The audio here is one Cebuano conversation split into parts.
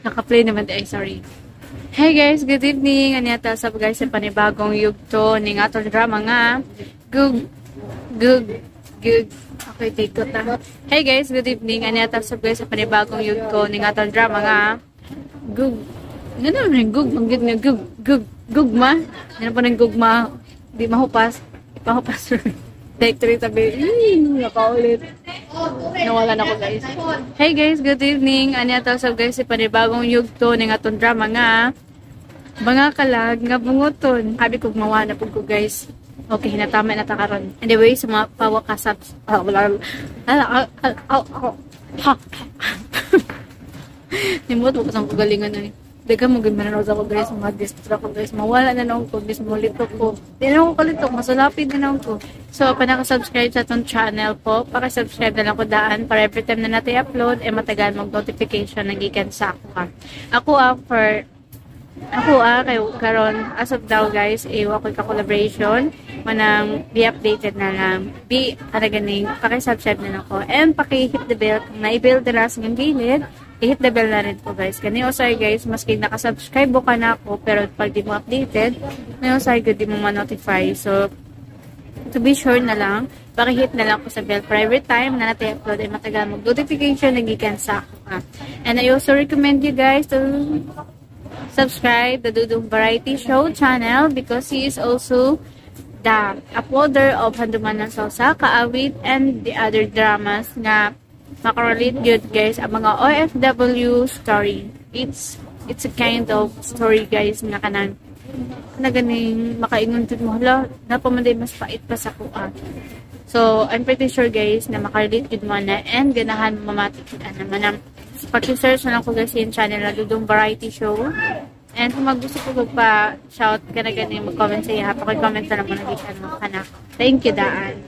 Naka-play naman ay, sorry. Hey guys, good evening. Anya ta sa guys sa panibagong yugto ning atong drama nga Gug Gug Gug. Okay, take ko ta. Hey guys, good evening. Anya ta sa guys sa panibagong yugto ning atong drama nga Gug. Ano naman gug, manggit nga gug gug gugma. Ano pa ng gugma? Di mahupas. Ipahupas. Take three tabi. Nakaulit. Nawalan ako, guys. Hey guys, good evening. Anya ta sa guys sa panibagong yugto ning atong drama nga Mga Kalag nga Bunguton. Habi kog mawa na pud ko, guys. Okay, hinatama na ta karon. Anyway, sa mga pawakasab ha. Nimot mo kasang kagalingan ay. Daga mo gud manonood ako, guys, mga distract ko, guys. Mawala na noon ko, guys, molito ko. Di na ako kalito, masulapid na noon ko. So, pa naka-subscribe sa atong channel po, paki-subscribe na lang ko daan para every time na natin upload, eh matagal mag-notification nagikan sa ako ha. Ako ah, for ako ah, kay karon as of now, guys, eh ako ka collaboration manang be updated na lang. Be para ganing paki-subscribe na lang ko and paki-hit the bell kung na-bell dira sa gilid, i-hit the bell na rin po, guys. Kani usay guys, maski naka-subscribe ka na ako, pero pag di mo updated, may usay gud di mo ma-notify. So, to be sure na lang, paki-hit na lang po sa bell for every time na natin upload ay matagal mag-notification nagikan sa ako ha. And I also recommend you guys to subscribe the Dudong Variety Show channel because he is also the uploader of Handumanan sa Kaawit and the other dramas nga makarelate good guys ang mga OFW story. It's a kind of story, guys, nga kanang na ganing makaingon jud mo, hala, napamanday mas pait pa sa kuha. So, I'm pretty sure, guys, na makarelate jud mo na and ganahan mo mamati jud ana manang pag-search na lang ko guys yung channel na Dudong Variety Show. And kung maggusto ko magpa shout ka na ganing mag-comment sa iya, paki-comment na lang mo nagikan mo kana. Thank you daan.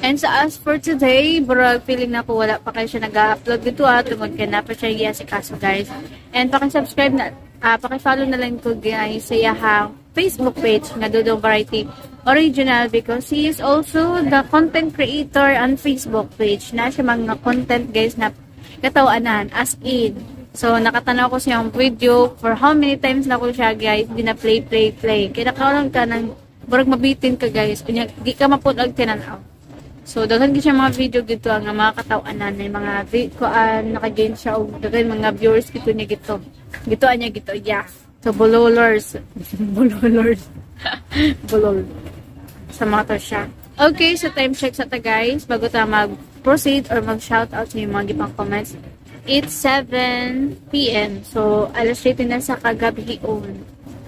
And sa as for today, bro, feeling na ko wala pa kayo siya nag-upload dito ah, tungod kay na pa siya iya si kaso, guys. And paki-subscribe na, paki-follow na lang ko guys sa iyahang Facebook page nga Dudong Variety Original because he is also the content creator on Facebook page. Na siya mga content, guys, na katawanan as in. So, nakatanaw ko siyang video for how many times na ko siya, guys, di na play, play, play. Kaya nakawalan ka ng, burag mabitin ka, guys. Unya, di ka mapunag tinanaw. So, daghan gyud siya mga video dito ang mga katawanan may mga kuan naka-gain siya og daghan mga viewers gito niya gito. Gito niya gito, yeah. So, bulolers. Bulolers. Bulol. Sa mga to siya. Okay, so time check sa ta, guys, bago ta mag-proceed or mag-shout out sa yung mga gipang comments. It's 7 p.m. So, alas 7 na sa kagabi.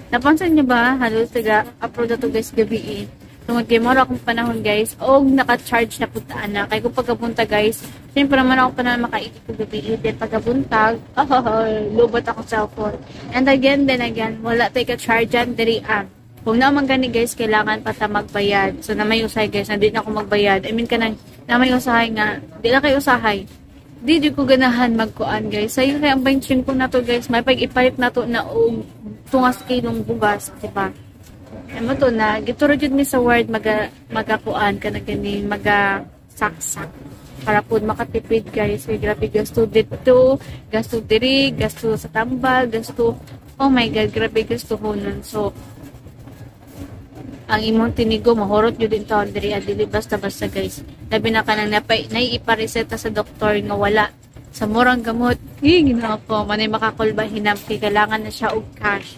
Napansin niyo ba? Halos taga-upload na to, guys, gabi eh. Tungod kay mora akong panahon, guys, og naka-charge na puntaan na. Kay kung pagkapunta, guys, siyempre naman ako pa na makaikit ko gabi. Then pagkabuntag, oh, lowbat ako cellphone. And again, then again, wala tayo ka-charge dyan, diri ah. Kung naman gani guys, kailangan pa ta magbayad. So, na may usahay, guys, na di na ako magbayad. I mean, kanang, na may usahay nga, di na kayo usahay. Di ko ganahan magkuan, guys. Sayo kay ang 25 na to, guys, may pag-ipalit na to na og tungas kilong bugas, di ba? Emo to na, gituro jud mi sa ward maga magakuan ka na ganing maga saksak para po makatipid, guys. Kay grabe gasto dito, gasto diri, gasto sa tambal, gasto, oh my God, grabe gasto hunon. So ang imong tinigo mahurot jud din taon diri dili basta basta, guys. Labi na kanang napay naiipareseta sa doktor nga wala sa murang gamot. Hi, ginoo ko, manay makakulba hinam kay kailangan na siya og cash.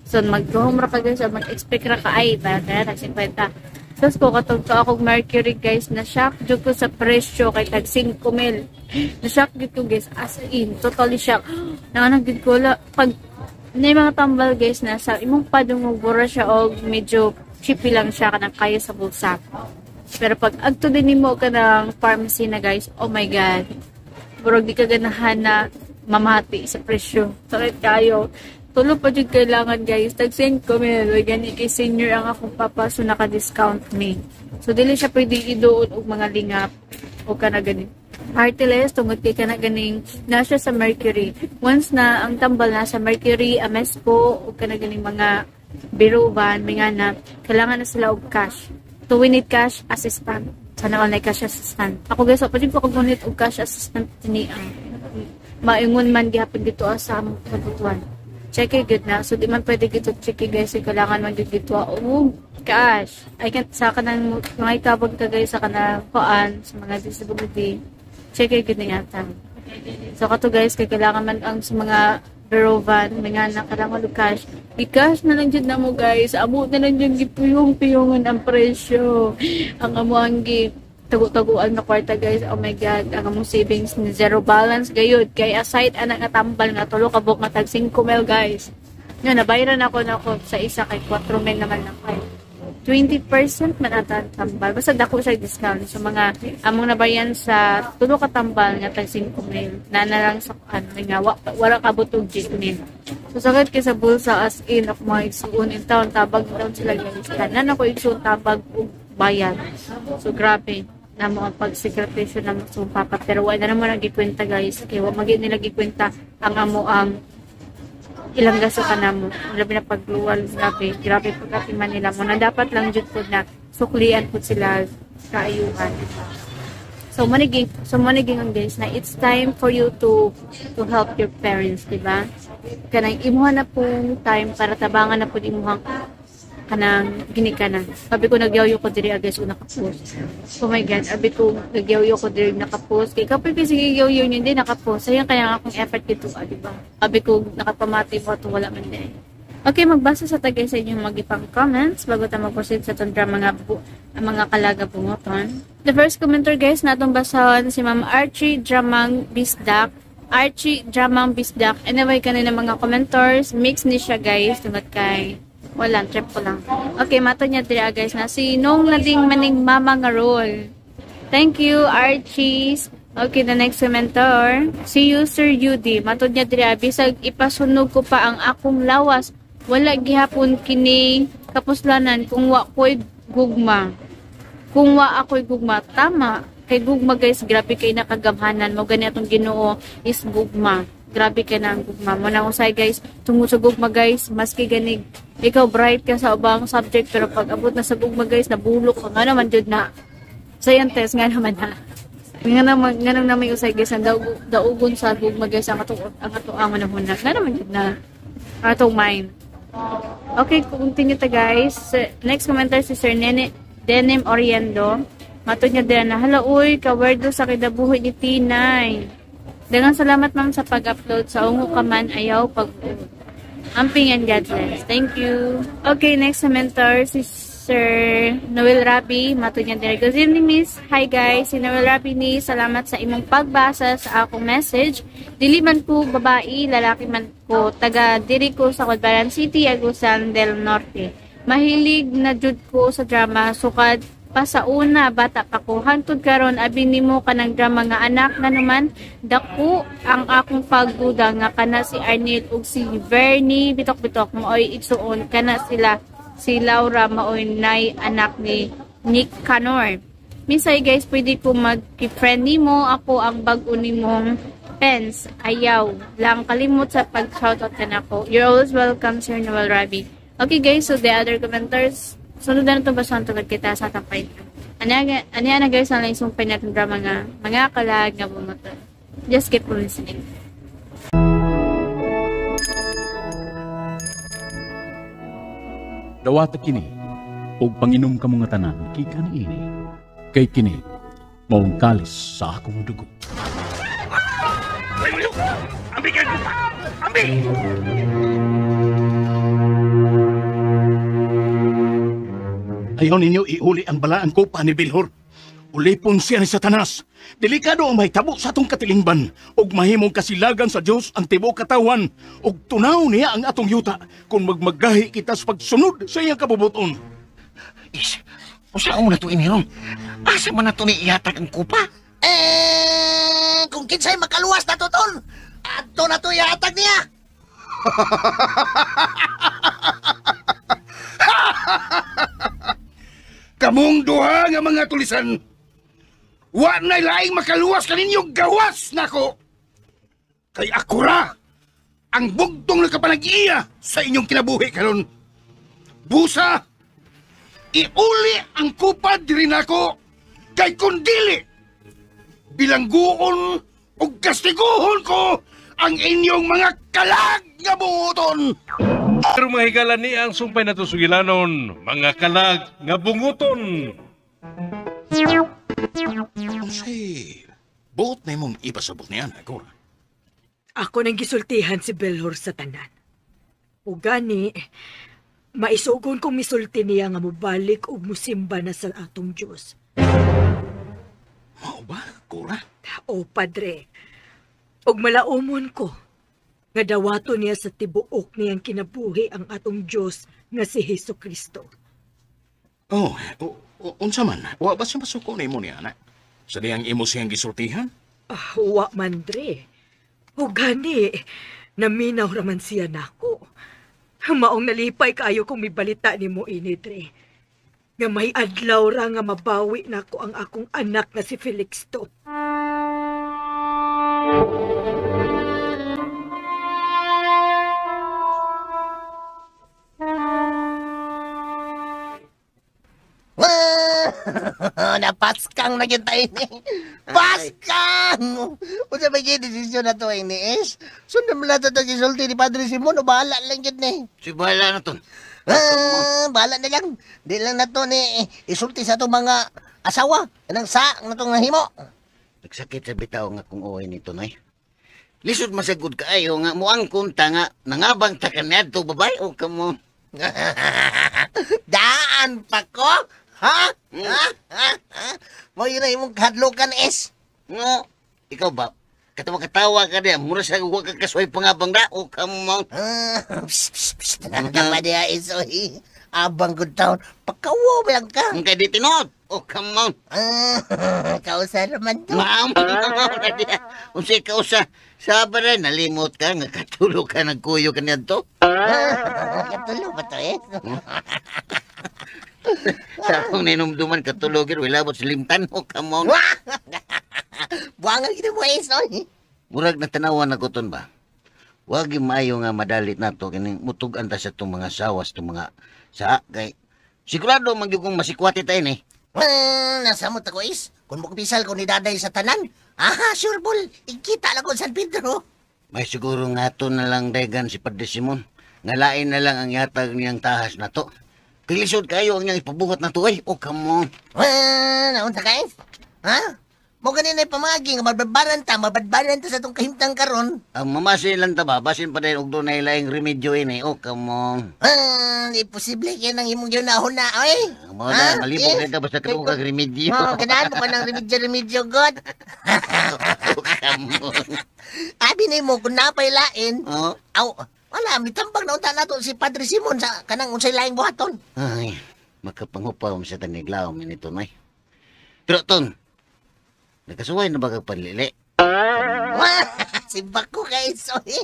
So mag-home ra ka, guys, or mag-expect ra ka ay para kaya tag 50. Tapos ko katong to akong Mercury, guys, na shock jud ko sa presyo kay tag 5 mil. Na shock jud ko, guys, as in totally shock. Nanganag jud ko la pag na yung mga tambal, guys, na sa imong padungog bura siya og medyo cheapy lang siya kanang kaya sa bulsa. Pero pag agto din nimo ka ng pharmacy na, guys, oh my God. Burog di ka ganahan na mamati sa presyo. Sakit kayo. Tulo pa jud kailangan, guys. Tag 5 mil. Gani kay senior ang akong papa so naka-discount me. So dili siya pwede iduon og mga lingap o kana gani. Artiles tungod kay kana ganing na siya sa Mercury. Once na ang tambal na sa Mercury, Amesco o kana ganing mga Biruban, may nga na kailangan na sila og cash. To we need cash assistant. Sana all na cash assistant. Ako guys, pa ko gunit og cash assistant ni ang Maingon man gihapon dito sa among kabutuan. Check good na. So di man pwede gito check guys, kailangan man gyud dito og cash. I can't sa kanang mga itabag ka guys sa kanang kuan sa mga disability. Check good na yata. So kato guys, kay kailangan man ang sa mga Berovan, mga na kailangan og cash. I-cash na lang jud na mo guys. Amo na lang jud gipuyong-puyongon ang presyo. Ang amo ang gi tagu-taguan na kwarta guys. Oh my god, ang among savings ni zero balance gayud. Kay aside ana nga tambal nga tulo ka buok nga tag 5 mil guys. Nga nabayaran ako nako sa isa kay 4 mil naman lang kay 20% man ata ang tambal. Basta dako siya discount. So mga among nabayan sa tulo ka tambal nga tag 5 mil. Na lang sa ano nga wala kabot og jeepney. So sakit kay sa bulsa as in ako mga igsuon in town tabag town sila guys. Tanan ako igsuon tabag og bayad. So grabe na mo ang pagsekretasyon na mo papa, pero wala na naman nagikwenta guys kay wa magid nila gikwenta ang amo ang ilang gasto ka namo labi na pagluwal. Grabe grabe pagkati Manila mo na dapat lang jud pud na suklian pud sila kaayuhan. So maniging ang guys na it's time for you to help your parents, di ba? Kanang imuha na pong time para tabangan na pud imuhang kanang ginikanan. Sabi ko nagyawyo ko diri guys una nakapost. Oh my god, abi ko nagyawyo ko diri nakapost. Kay kapag kasi nagyawyo niyo hindi nakapost. Sayang kaya akong effort dito, di ba? Abi ko nakapamati mo ato wala man din. Okay, magbasa sa tagay sa inyong magipang comments bago ta mag-proceed sa atong drama nga mga kalaga bungoton. The first commenter guys na atong basahon si Ma'am Archie Dramang Bisdak. Archie Dramang Bisdak. Anyway, kanina mga commenters, mix ni siya guys tungod kay wala, trip ko lang. Okay, mato niya dira guys na sinong lading maning mama nga role. Thank you, Archies. Okay, the next commenter, si User UD. Matod niya dira, bisag ipasunog ko pa ang akong lawas, wala gihapon kini kapuslanan kung wa ko'y gugma. Kung wa ako'y gugma, tama. Kay gugma guys, grabe kay nakagamhanan mo gani atong Ginoo is gugma. Grabe kay na ang gugma. Mo na usay guys, tungod sa gugma guys, maski ganig ikaw bright ka sa ubang subject pero pag abot na sa gugma guys, nabulok ka nga naman jud na. Scientist nga naman ha. Nga naman na may usay guys, ang daugon sa gugma guys ang ato ang manahon na. Nga naman jud na atong mind. Okay, continue ta guys. Next commenter si Sir Nene Denim Oriendo. Matod niya din na hala uy, kawerdo sa kidabuhi ni Tinay. Daghang salamat ma'am sa pag-upload sa ungo ka man ayaw pag amping and God bless. Thank you. Okay, next commenter si Sir Noel Rabi. Matod niya din. Good evening miss. Hi guys, si Noel Rabi ni salamat sa imong pagbasa sa akong message. Dili man ko babae, lalaki man ko. Taga diri ko sa Cagayan City, Agusan del Norte. Mahilig na jud ko sa drama sukad pa sa una bata pa ko hangtod karon abi nimo kanang drama nga anak nga naman dako ang akong pagduda nga kana si Arnel ug si Bernie bitok-bitok maoy igsuon kana sila si Laura maoy nay anak ni Nick Canor. Minsay guys pwede ko mag-friend nimo, ako ang bag-o nimong pens. Ayaw lang kalimot sa pag-shoutout kanako. You're always welcome Sir Noel Rabi. Okay guys, so the other commenters, sunod na itong basahan tungkol kita sa tampay. Anya na guys, ang isumpay natin drama nga mga kalag nga bumotor. Just keep listening. Dawata kini, og panginom ka mga tanan, gikan ini. Kay kini, maong kalis sa akong dugo. Ambi ka! Ambi! Ayaw ninyo iuli ang balaan ko pa ni Bilhor. Ulipon siya ni Satanas. Delikado ang mahitabo sa atong katilingban. Ug mahimong kasilagan sa Dios ang tibuok katawan. Ug tunaw niya ang atong yuta kung magmagahi kita sa pagsunod sa iyang kabubuton. Is, usaon na to iniron. Asa man na to ni ihatag ang kupa? Eh, kung kinsay makaluwas na to, tol. Adto na to ihatag niya. Kamong duha nga mga tulisan, wa na'y laing makaluwas kaninyong gawas nako. Kay ako ra ang bugtong nakapanag-iya sa inyong kinabuhi karon. Busa, iuli ang kupad diri nako kay kundili bilangguon o kastiguhon ko ang inyong mga kalag nga bunguton. Pero mga higala ni ang sumpay na to sugilanon, mga kalag nga bunguton. Unsay buot na imong ipasabot niya na, Cora? Ako nang gisultihan si Belhor sa tanan. O gani, maisugon kong misulti niya nga mobalik og musimba na sa atong Diyos. Mao ba, Cora? O padre, og malaumon ko, nga dawato niya sa tibuok niyang kinabuhi ang atong Diyos nga si Hesus Kristo. Oh, unsa man? Wa ba siya masuko nimo niya, anak? Sa diyang imo siyang gisultihan? Ah, wa man dre. O gani, naminaw raman siya nako. Maong nalipay kaayo kung mibalita nimo ini dre. Nga may adlaw ra nga mabawi nako ang akong anak nga si Felix to. Napaskang na kita ini. Paskang! Unsa may gyud desisyon na to ini is? Sundan mo lang ito gisulti ni Padre Simon o bahala lang gyud ni. Si bahala na ton. Ah, bahala na lang. Di lang na to ni isulti sa itong mga asawa. Kanang sa na itong nahimo. Nagsakit sa bitaw nga kung uwi nito, Noy. Lisod masagod kaayo nga muang kunta nga nangabang ta kaniadto babay o kamo. Daan pa ko? Ha? Ha? Ha? Ha? Mo yun na imong kadlukan is. Nga, ikaw ba? Katawa-katawa ka diya, mura sa wa ka kasuhay pangabang da o kamo. Ah, psst, psst, psst. Nakakapa niya is, oy. Abang good town. Pagkawo lang ka. Ang kay di tinuod o kamo. Ah, kausa naman to. Maam, na diya. Unsay kausa, sa ba rin, nalimot ka nga katulog ka nagkuyo ka niadto? Ah, katulo ba to eh? Sa akong ninumduman katulog yun, wala mo sa limtan o kamo. Buwangan kita mo is, oy. Murag na tanawan na ko ton ba? Wag yung maayo nga madalit na to kining mutug-an ta sa itong mga sawas itong mga saa kay sigurado man gyud kung masikwati tayo ni. Nasamot ako is. Kung mukpisal ko ni daday sa tanan, aha, sure bull, ikita lang ko San Pedro. May siguro nga to na lang daygan si Padre Simon. Nga lain na lang ang yatag niyang tahas na to. Kay lisod kayo ang niyang ipabuhat na to ay. Oh, come on. Naunsa ka is? Ha? Mo ganin ay pamagi nga mabadbaran ta, mabadbaran ta sa itong kahimtang karon. Ang mamasin lang ta ba, basin pa din og doon na ilaing remedyo ini. Oh, come on. Ah, imposible kaya nang imong ginahon na, oy. Mo na, malibog na ka basta kung kag remedyo. Oh, ganahan mo ka ng remedyo-remedyo, God. Oh, come on. Abi ni mo, kung napay lain, Oh. aw, wala, mitambag na unta nato si Padre Simon sa kanang unsay laing buhaton. Ay, makapangupaw mo sa taniglaw nito, may. Pero, ton, nakasuway na ba kag panlili? Wah, simbak ko kay soy.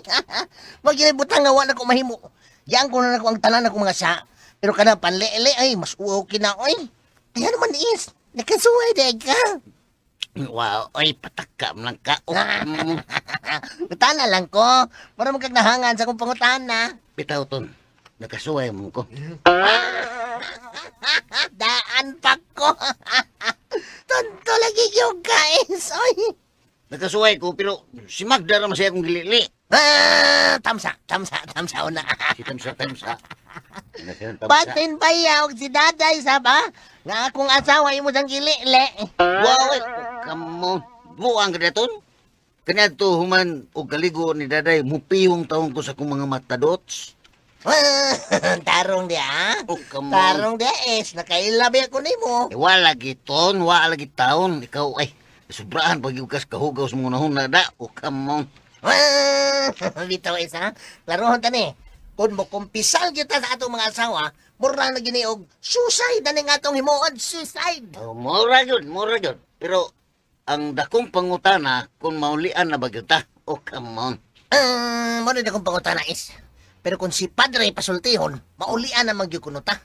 Wag yun butang nga wala ko mahimo. Yang ko na nako ang tanan ako mga sa. Pero kana panlili ay mas okay na oy. Kaya naman is, nakasuway di ka. Wow, oy, patakam lang ka. Oh, Utana lang ko. Mura mo kag nahangan sa akong pangutana. Bitaw, ton. Nakasuway mo ko. Daan pa ko. Tonto lagi yung guys. Oy. Nakasuway ko, pero si Magda raman siya akong gilili. Ah, tamsa, tamsa, tamsa una. Si tamsa, tamsa. Ano siya ang tamsa? Batin pa yaw si daday sa ba? Nga akong asawa imo sang gilili. Wow, eh, come on. Buang ka na, ton. Kanya to human og kaligo ni daday, mupihong taon ko sa akong mga matadots. Tarong di ah. Oh, come on. Tarong di is, nakailabi ako nimo. Eh, wala giton, wala lagi taon. Ikaw ay sobrahan pag yukas kahugaw sa mga nahuna da. Oh, come on. Bitaw is ha. Klarohon ta ni. Kung mo kumpisal kita sa atong mga asawa, mura na gini og suicide na ning atong himuon, suicide. Oh, mura yun, mura yun. Pero ang dakong pangutana kung maulian na ba gyud ta. Oh, come on. Mo na dakong pangutana is. Pero kung si Padre pasultihon, maulian na man gyud kuno ta.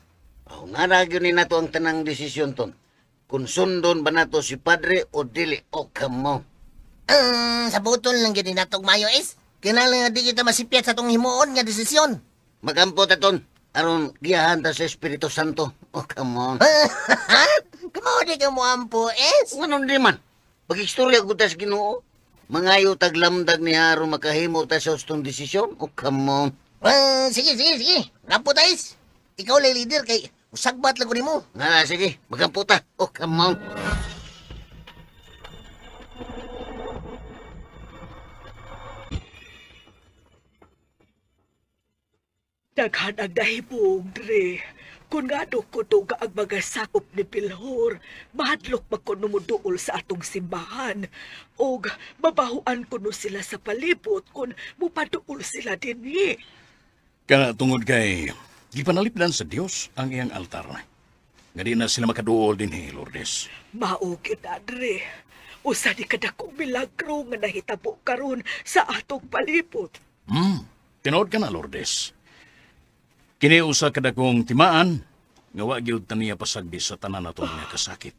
Oh, nga na gyud ni nato ang tanang desisyon ton. Kung sundon ba nato si Padre o dili, oh, come on. Sa buton lang gyud ni natog mayo is. Kinahanglan nga di kita masipyat sa atong himuon nga desisyon. Magampo ta ton. Aron giyahan ta sa Espiritu Santo. Oh, come on. Ha? Kamo di ka mo ampo is. Kung anong di man. Pag-istorya ko ta sa Ginoo, Mangayo taglamdag ni aron makahimo ta sa ustong desisyon. Oh, come on. Sige, sige, sige. Rampo tais. Ikaw lay leader kay usagbat lang ko nimo. Nga, sige. Magampo ta. Oh, come on. Daghan ang nahibong, Dre. Kung nga do ko duga ang mga sakop ni Bilhor, mahadlok ba ko numuduol sa atong simbahan? Og mabahuan ko no sila sa palibot kung mupaduol sila dinhi. Kana tungod kay gipanalipdan sa Dios ang iyang altar. Nga di na sila makaduol dinhi, Lourdes. Mao kita, Dre. Usa ni kadakong milagro nga nahitabo karon sa atong palibot. Tinuod ka na, Lourdes. Kini usa kadakong timaan nga wa gyud ta niya pasagdi sa tanan natong nga kasakit.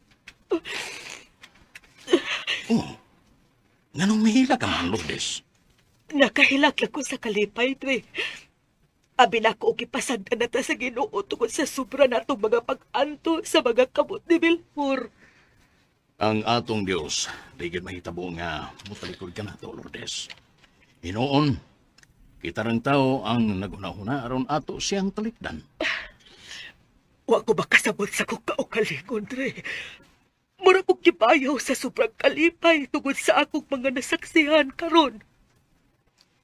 Oh. Nganong mihila ka man, Lourdes? Nakahilak lang ko sa kalipay, Dre. Abi na ko og ipasagdan na ta sa Ginoo tungod sa sobra natong mga pag-anto sa mga kamot ni Bilhor. Ang atong Dios, di gyud mahitabo nga motalikod ka nato, Lourdes. Hinuon, kita rang tao ang naghuna-huna aron ato siyang talikdan. Wa ko makasabot sa kong kaugalingon, Dre. Mura kong gibayaw sa sobrang kalipay tungod sa akong mga nasaksihan karon.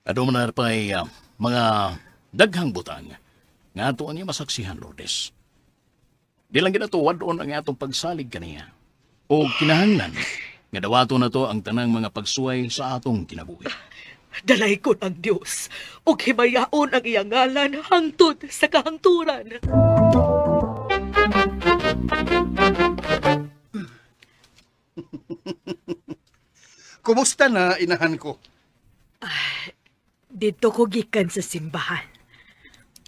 Ado man na pa'y mga daghang butang nga ato ang masaksihan, Lourdes. Di lang ginato wad-on ang atong pagsalig kaniya. O kinahanglan nga dawato na to ang tanang mga pagsuway sa atong kinabuhi. Dalaygon ang Dios ug himayaon ang iyang ngalan hangtod sa kahangturan. Kumusta na, inahan ko? Dito ko gikan sa simbahan.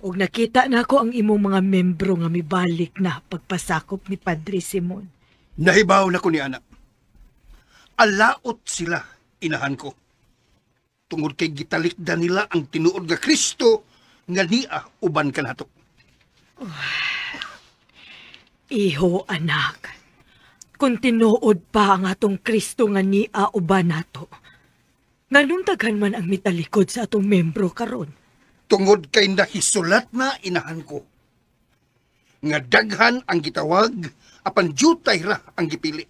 Ug nakita na ko ang imong mga membro nga mibalik na pagpasakop ni Padre Simon. Nahibaw na ko ni anak. Alaot sila, inahan ko. Tungod kay gitalikdan nila ang tinuod nga Kristo nga niya uban kanato. Iho, anak. Kung tinuod pa ang atong Kristo nga niya uban nato, nganong daghan man ang mitalikod sa atong membro karon? Tungod kay nahisulat na, inahan ko, nga daghan ang gitawag, apan jutay ra ang gipili.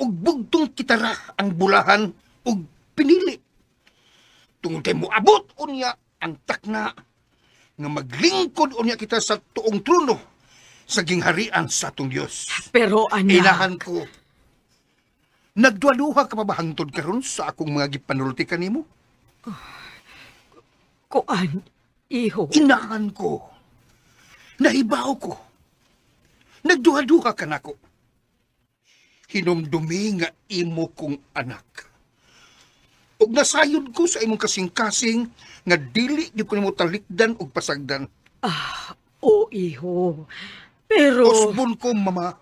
Ug bugtong kita ra ang bulahan ug pinili. Tungod kay moabot unya ang takna nga maglingkod unya kita sa tuong trono sa gingharian sa atong Dios. Pero anak, Inahan ko, nagduaduha ka pa ba hangtod karon sa akong mga gipanulti kanimo? Kuan, iho. Inahan ko, nahibaw ko, nagduha-duha ka nako. Hinumdumi nga imo kong anak. Ug nasayod ko sa imong kasing-kasing nga dili gyud ko nimo talikdan ug pasagdan. O iho. Pero Usbon ko, mama.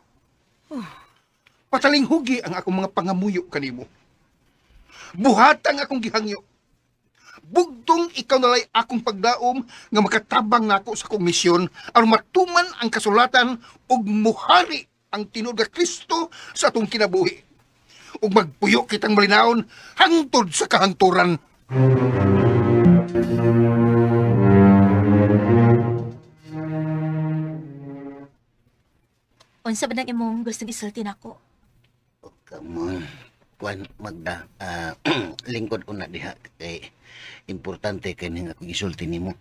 Patalinghugi ang akong mga pangamuyo kanimo. Buhatang akong gihangyo. Bugtong ikaw nalay akong pagdaom nga makatabang nako sa akong misyon aron matuman ang kasulatan ug muhari ang tinuod nga Kristo sa atong kinabuhi. Ug magpuyo kitang malinawon hangtod sa kahangturan. Unsa ba nang imong gustong isulti nako? Oh, come on. Kuan, Magda, lingkod ko na diha kay importante kay ning akong isulti nimo.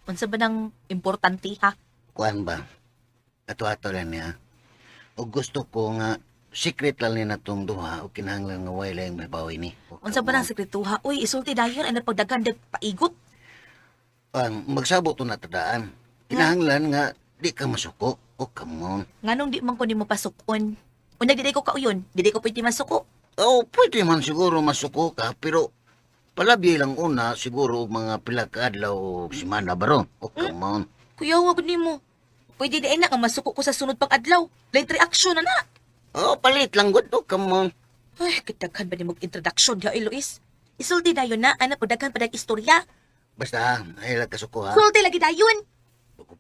Unsa ba nang importante ha? Kuan ba? Ato-ato lang niya. O gusto ko nga secret lang ni natong duha o kinahanglan nga way lang may bawi ni. O, Unsa ba nang sekretuha? Uy, isulti dayon ay pagdaghan dag paigot. Ang magsabot to na tadaan. Kinahanglan nga di ka masuko. O come on. Nganong di man ko nimo pasukon? Unya di ko kauyon, di ko pwede masuko. Oh, pwede man siguro masuko ka pero palabi lang una siguro mga pila ka adlaw o semana ba ron. O come on. Kuya, wag nimo. Pwede di ay na nga masuko ko sa sunod pang adlaw. Late reaction na na. Oh, palit lang gud. Oh, come on. Ay, kitaghan ba nimo introduction diha, Luis? Isulti dayon na, anak pagdaghan pa dag istorya. Basta, ay lang kasuko ha. Sulti lagi dayon.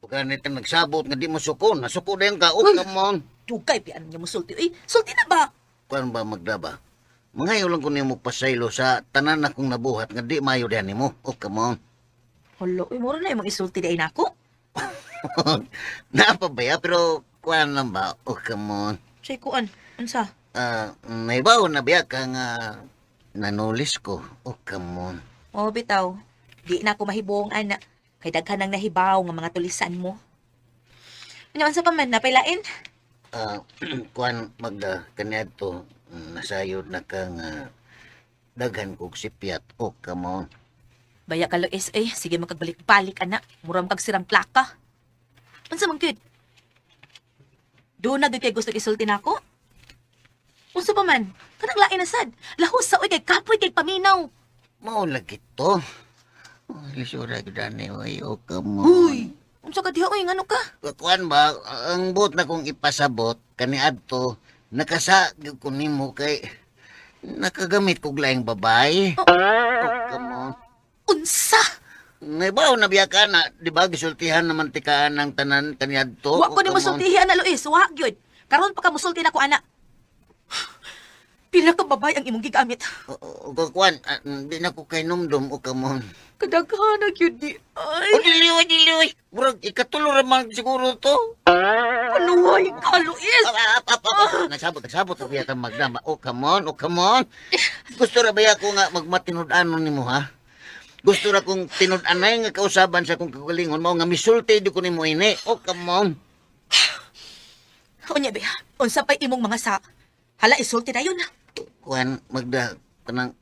Pagka nitang nagsabot nga di mo suko, nasuko na yung ka. Oh, come on. Dugay, pian niya mo sulti. Uy, sulti na ba? Kuan ba Magda ba? Mangayo lang ko nimo pasaylo sa tanan akong nabuhat nga di maayo diha nimo. Oh, come on. Hala, uy, mura na imong isulti di ay nako. Naa pa baya pero kuan lang ba? Oh, come on. Say kuan, unsa? Nahibaw na biya ka nga nanulis ko. Oh, come on. Oh, bitaw. Di na ako mahibong ana. Kay daghan nang nahibaw nga mga tulisan mo. Ano unsa pa man napailain? Kuan Magda kaniadto nasayod na ka nga daghan kog sipyat. Oh, come on. Baya ka Luis eh, sige makagbalik-balik ana. Mura man kag sirang plaka. Unsa man gyud? Doon na gyud kay gusto isulti nako. Unsa pa man? Kanang lain na sad. Lahos sa oy kay kapoy kay paminaw. Mao lagi to. Oh, lisura gyud ani oy. Oh, come on. Uy, unsa ka diha oy ngano ka? Kuan ba, ang buot na kong ipasabot kaniadto nakasa gyud ko nimo kay nakagamit kog laing babae. Oh, come on. Unsa? Naibaw na biya ka na, di ba gisultihan naman tikaan ng tanan kaniadto. Wa ko Oh, ni come on. musultihi ana Luis, wa gyud. Karon pa ka musulti nako ana. Pila ka babae ang imong gigamit. O, kuan, di na ko kay numdum o come on. Kadaghan na gyud di ay. O dili, o dili, oy. Murag ikatulo ra man siguro to. Panuhay ka Luis. Ap, ap, ap, ap. Nagsabot, nagsabot ko kaya kang magdama. Oh, come on, oh, come on. Gusto ra ba ako nga magmatinud-anon nimo ha? Gusto ra kong tinud-anay nga kausaban sa akong kagalingon mao nga misulti di ko nimo ini. Oh, come on. Unya ba, unsa pay imong mga sa? Hala isulti dayon. Kuan Magda kanang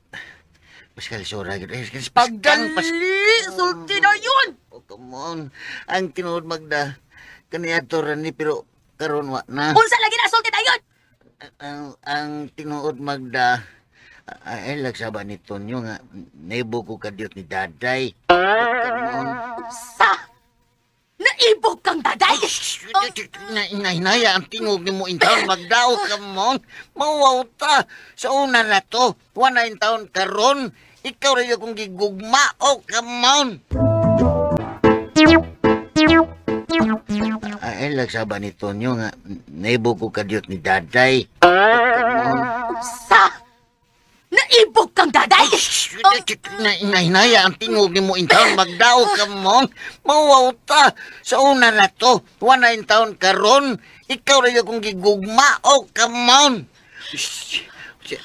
Pascal sura gyud. Eh, Pagdali, sulti dayon. Oh, come on. Ang tinuod Magda kaniadto ra ni pero karon wa na. Unsa lagi na sulti dayon? Ang tinuod Magda ay lagsaba ni Tonyo nga naibo ko kadyot ni Daday. Oh, come on. Unsa? Naibog kang daday. Nahinaya ang tingog ni mo in town Magda. Oh, come on. Mawaw ta. Sa una na to, wala in town karon. Ikaw rin akong gigugma. Oh, come on. Ay lagsaba ni Tonyo nga naibo ko kadyot ni Daday. Oh, come on. Unsa? Naibog kang daday. Nahinaya ang tingog ni mo in town Magda. Oh, come on. Mawaw ta. Sa una na to, wala in town karon. Ikaw rin akong gigugma. Oh, come on.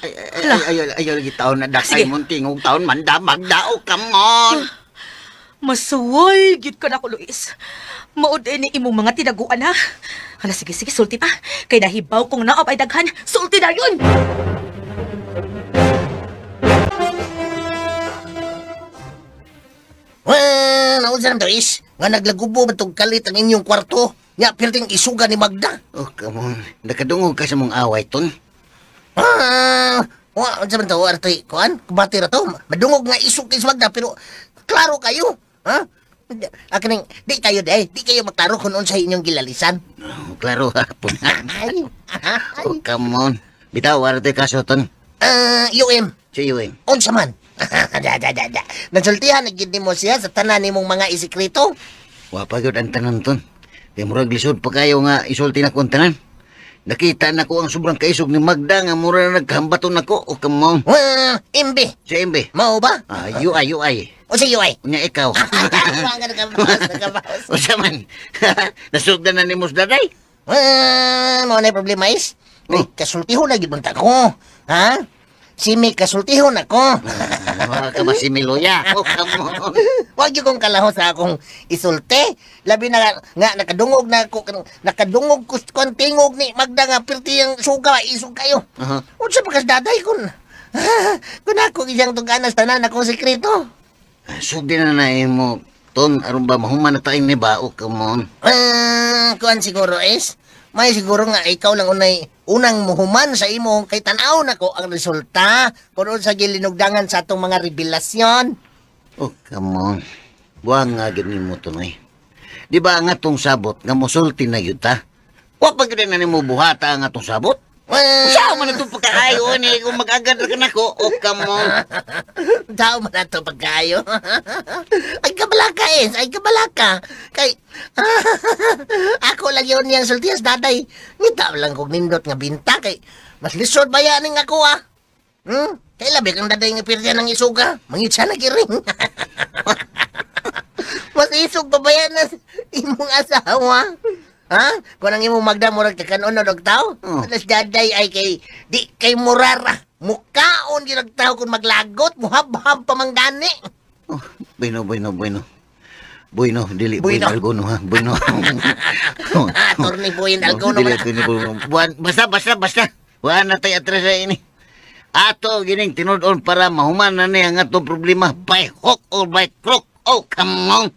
Ay, ay, ay, ay, ay, ay, ay, taon na dakay Sige. mong tingog taon manda Magda. Oh, come on. Masuway gyud ka nako Luis. Maud ni imong mga tinaguan ha. Hala sige sige sulti pa. Kay nahibaw kong naop ay daghan. Sulti dayon. Well, naunsa naman to is, nga naglagubo man tong kalit ang inyong kwarto. Nya, pirting isuga ni Magda. Oh, come on. Nakadungog ka sa mong away, ton. Wa, unsa man to, artoy, kuan, kubati ra to. Madungog nga isug kay si Magda, pero klaro kayo. Ha? Akaning, di kayo day, di kayo maklaro kung unsa inyong gilalisan. Oh, klaro hapon. Ay, Oh, come on. Bitaw, artoy kaso, ton. UM, Si UM. unsa man. Da, da, da, da. Nasultihan na gid nimo siya sa tanan nimong mga isikreto. Wa pa gyud ang tanan, ton. Kay murag lisod pa kayo nga isulti na ko ang tanan. Nakita na ko ang sobrang kaisog ni Magda nga mura na nagkahambaton nako. Oh, come on. MB. Si MB. Mao ba? Ah, UI, UI. O si UI? Unya ikaw. Nga nakabawas, nakabawas. Unsa man? Nasugdan na nimo sa daday? Mao na problema is. Ay, kasultihon na gid man ta ko. Ha? Si may kasultihon ako. Wala ka ba si Miloya? Oh, come on. Wag gyud kong kalaho sa akong isulte. Labi na nga nakadungog na ako nakadungog ko kon tingog ni Magda nga pirti ang suga isog kayo. Uh-huh. Unsa pa kas daday kun? Kun ako iyang tuganas tanan akong sekreto. Sugdi na na imo ton aron ba mahuman na tayo ni ba? Oh, come on. Kuan siguro is may siguro nga ikaw lang unay unang muhuman sa imo kay tan-aw nako ang resulta kun unsa gilinugdangan sa atong mga revelasyon. Oh, come on. Buwang nga gyud nimo tunoy. Di ba ang atong sabot nga mosulti na gyud ta? Wa pa gyud na nimo buhata ang atong sabot? Usa man itong pagkaayo ni kung mag-agad ra ka nako. Oh, come on. Tao man ato pagkaayo. Ay kabalaka es, ay kabalaka. Kay ako lang yun niyang sultias daday. Ngita lang kog nindot nga binta kay Mas lisod ba yan ako ah? Kay labi kang daday nga pirya ng isuga. Mangitsa na giring. Mas isog pa ba yan na imong asawa? Ha? Kung ang imong magda murag kakanon na tao? Oh. Alas daday ay kay di kay murara. Mukaon gyud og tao kung maglagot, muhabhab pa manggani. Oh, bueno, bueno, bueno. Bueno, dili Bueno. bueno algono ha. Bueno. Ah, Attorney Boyen Algono. Dili attorney Boyen. Buwan, basta basta basta. Wa na tay atras sa ini. Ato gining tinud-on para mahuman na ni ang atong problema by hook or by crook. Oh, come on.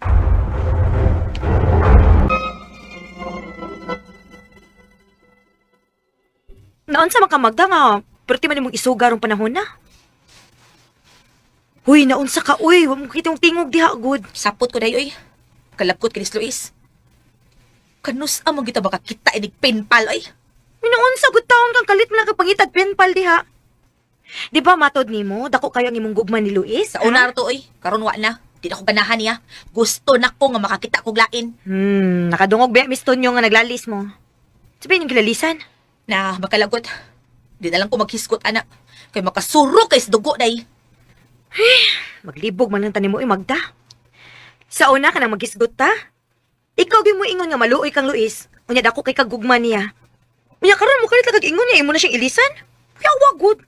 Naunsa man ka Magda nga, perti man imong isuga rong panahon na. Huy, naunsa ka, uy. Wa mo kitong tingog diha, good. Sapot ko dayo, oy. Kalapkot kinis Luis. Kanus among kita baka kita inig penpal, oy. Uy, naunsa, good taon kang kalit mo lang kapangitag penpal diha. Di ba matod nimo, dako kayo ang imong gugma ni Luis? Sa una to, oy. Karon wa na. Di na ko ganahan niya. Gusto na ko nga makakita kog lain. Nakadungog ba, Miss Tonyo nga naglalis mo? Sabihin yung kilalisan. Na, makalagot. Di na lang ko maghisgot, anak. Kay makasuro kay sa dugo, day. Maglibog man lang tanim mo, Magda. Sa una ka nang maghisgot ta. Ikaw gyud mo ingon nga maluoy kang Luis. Unya dako kay kagugma niya. Unya karon mo kalit kag ingon niya imo na siyang ilisan. Yawa gud.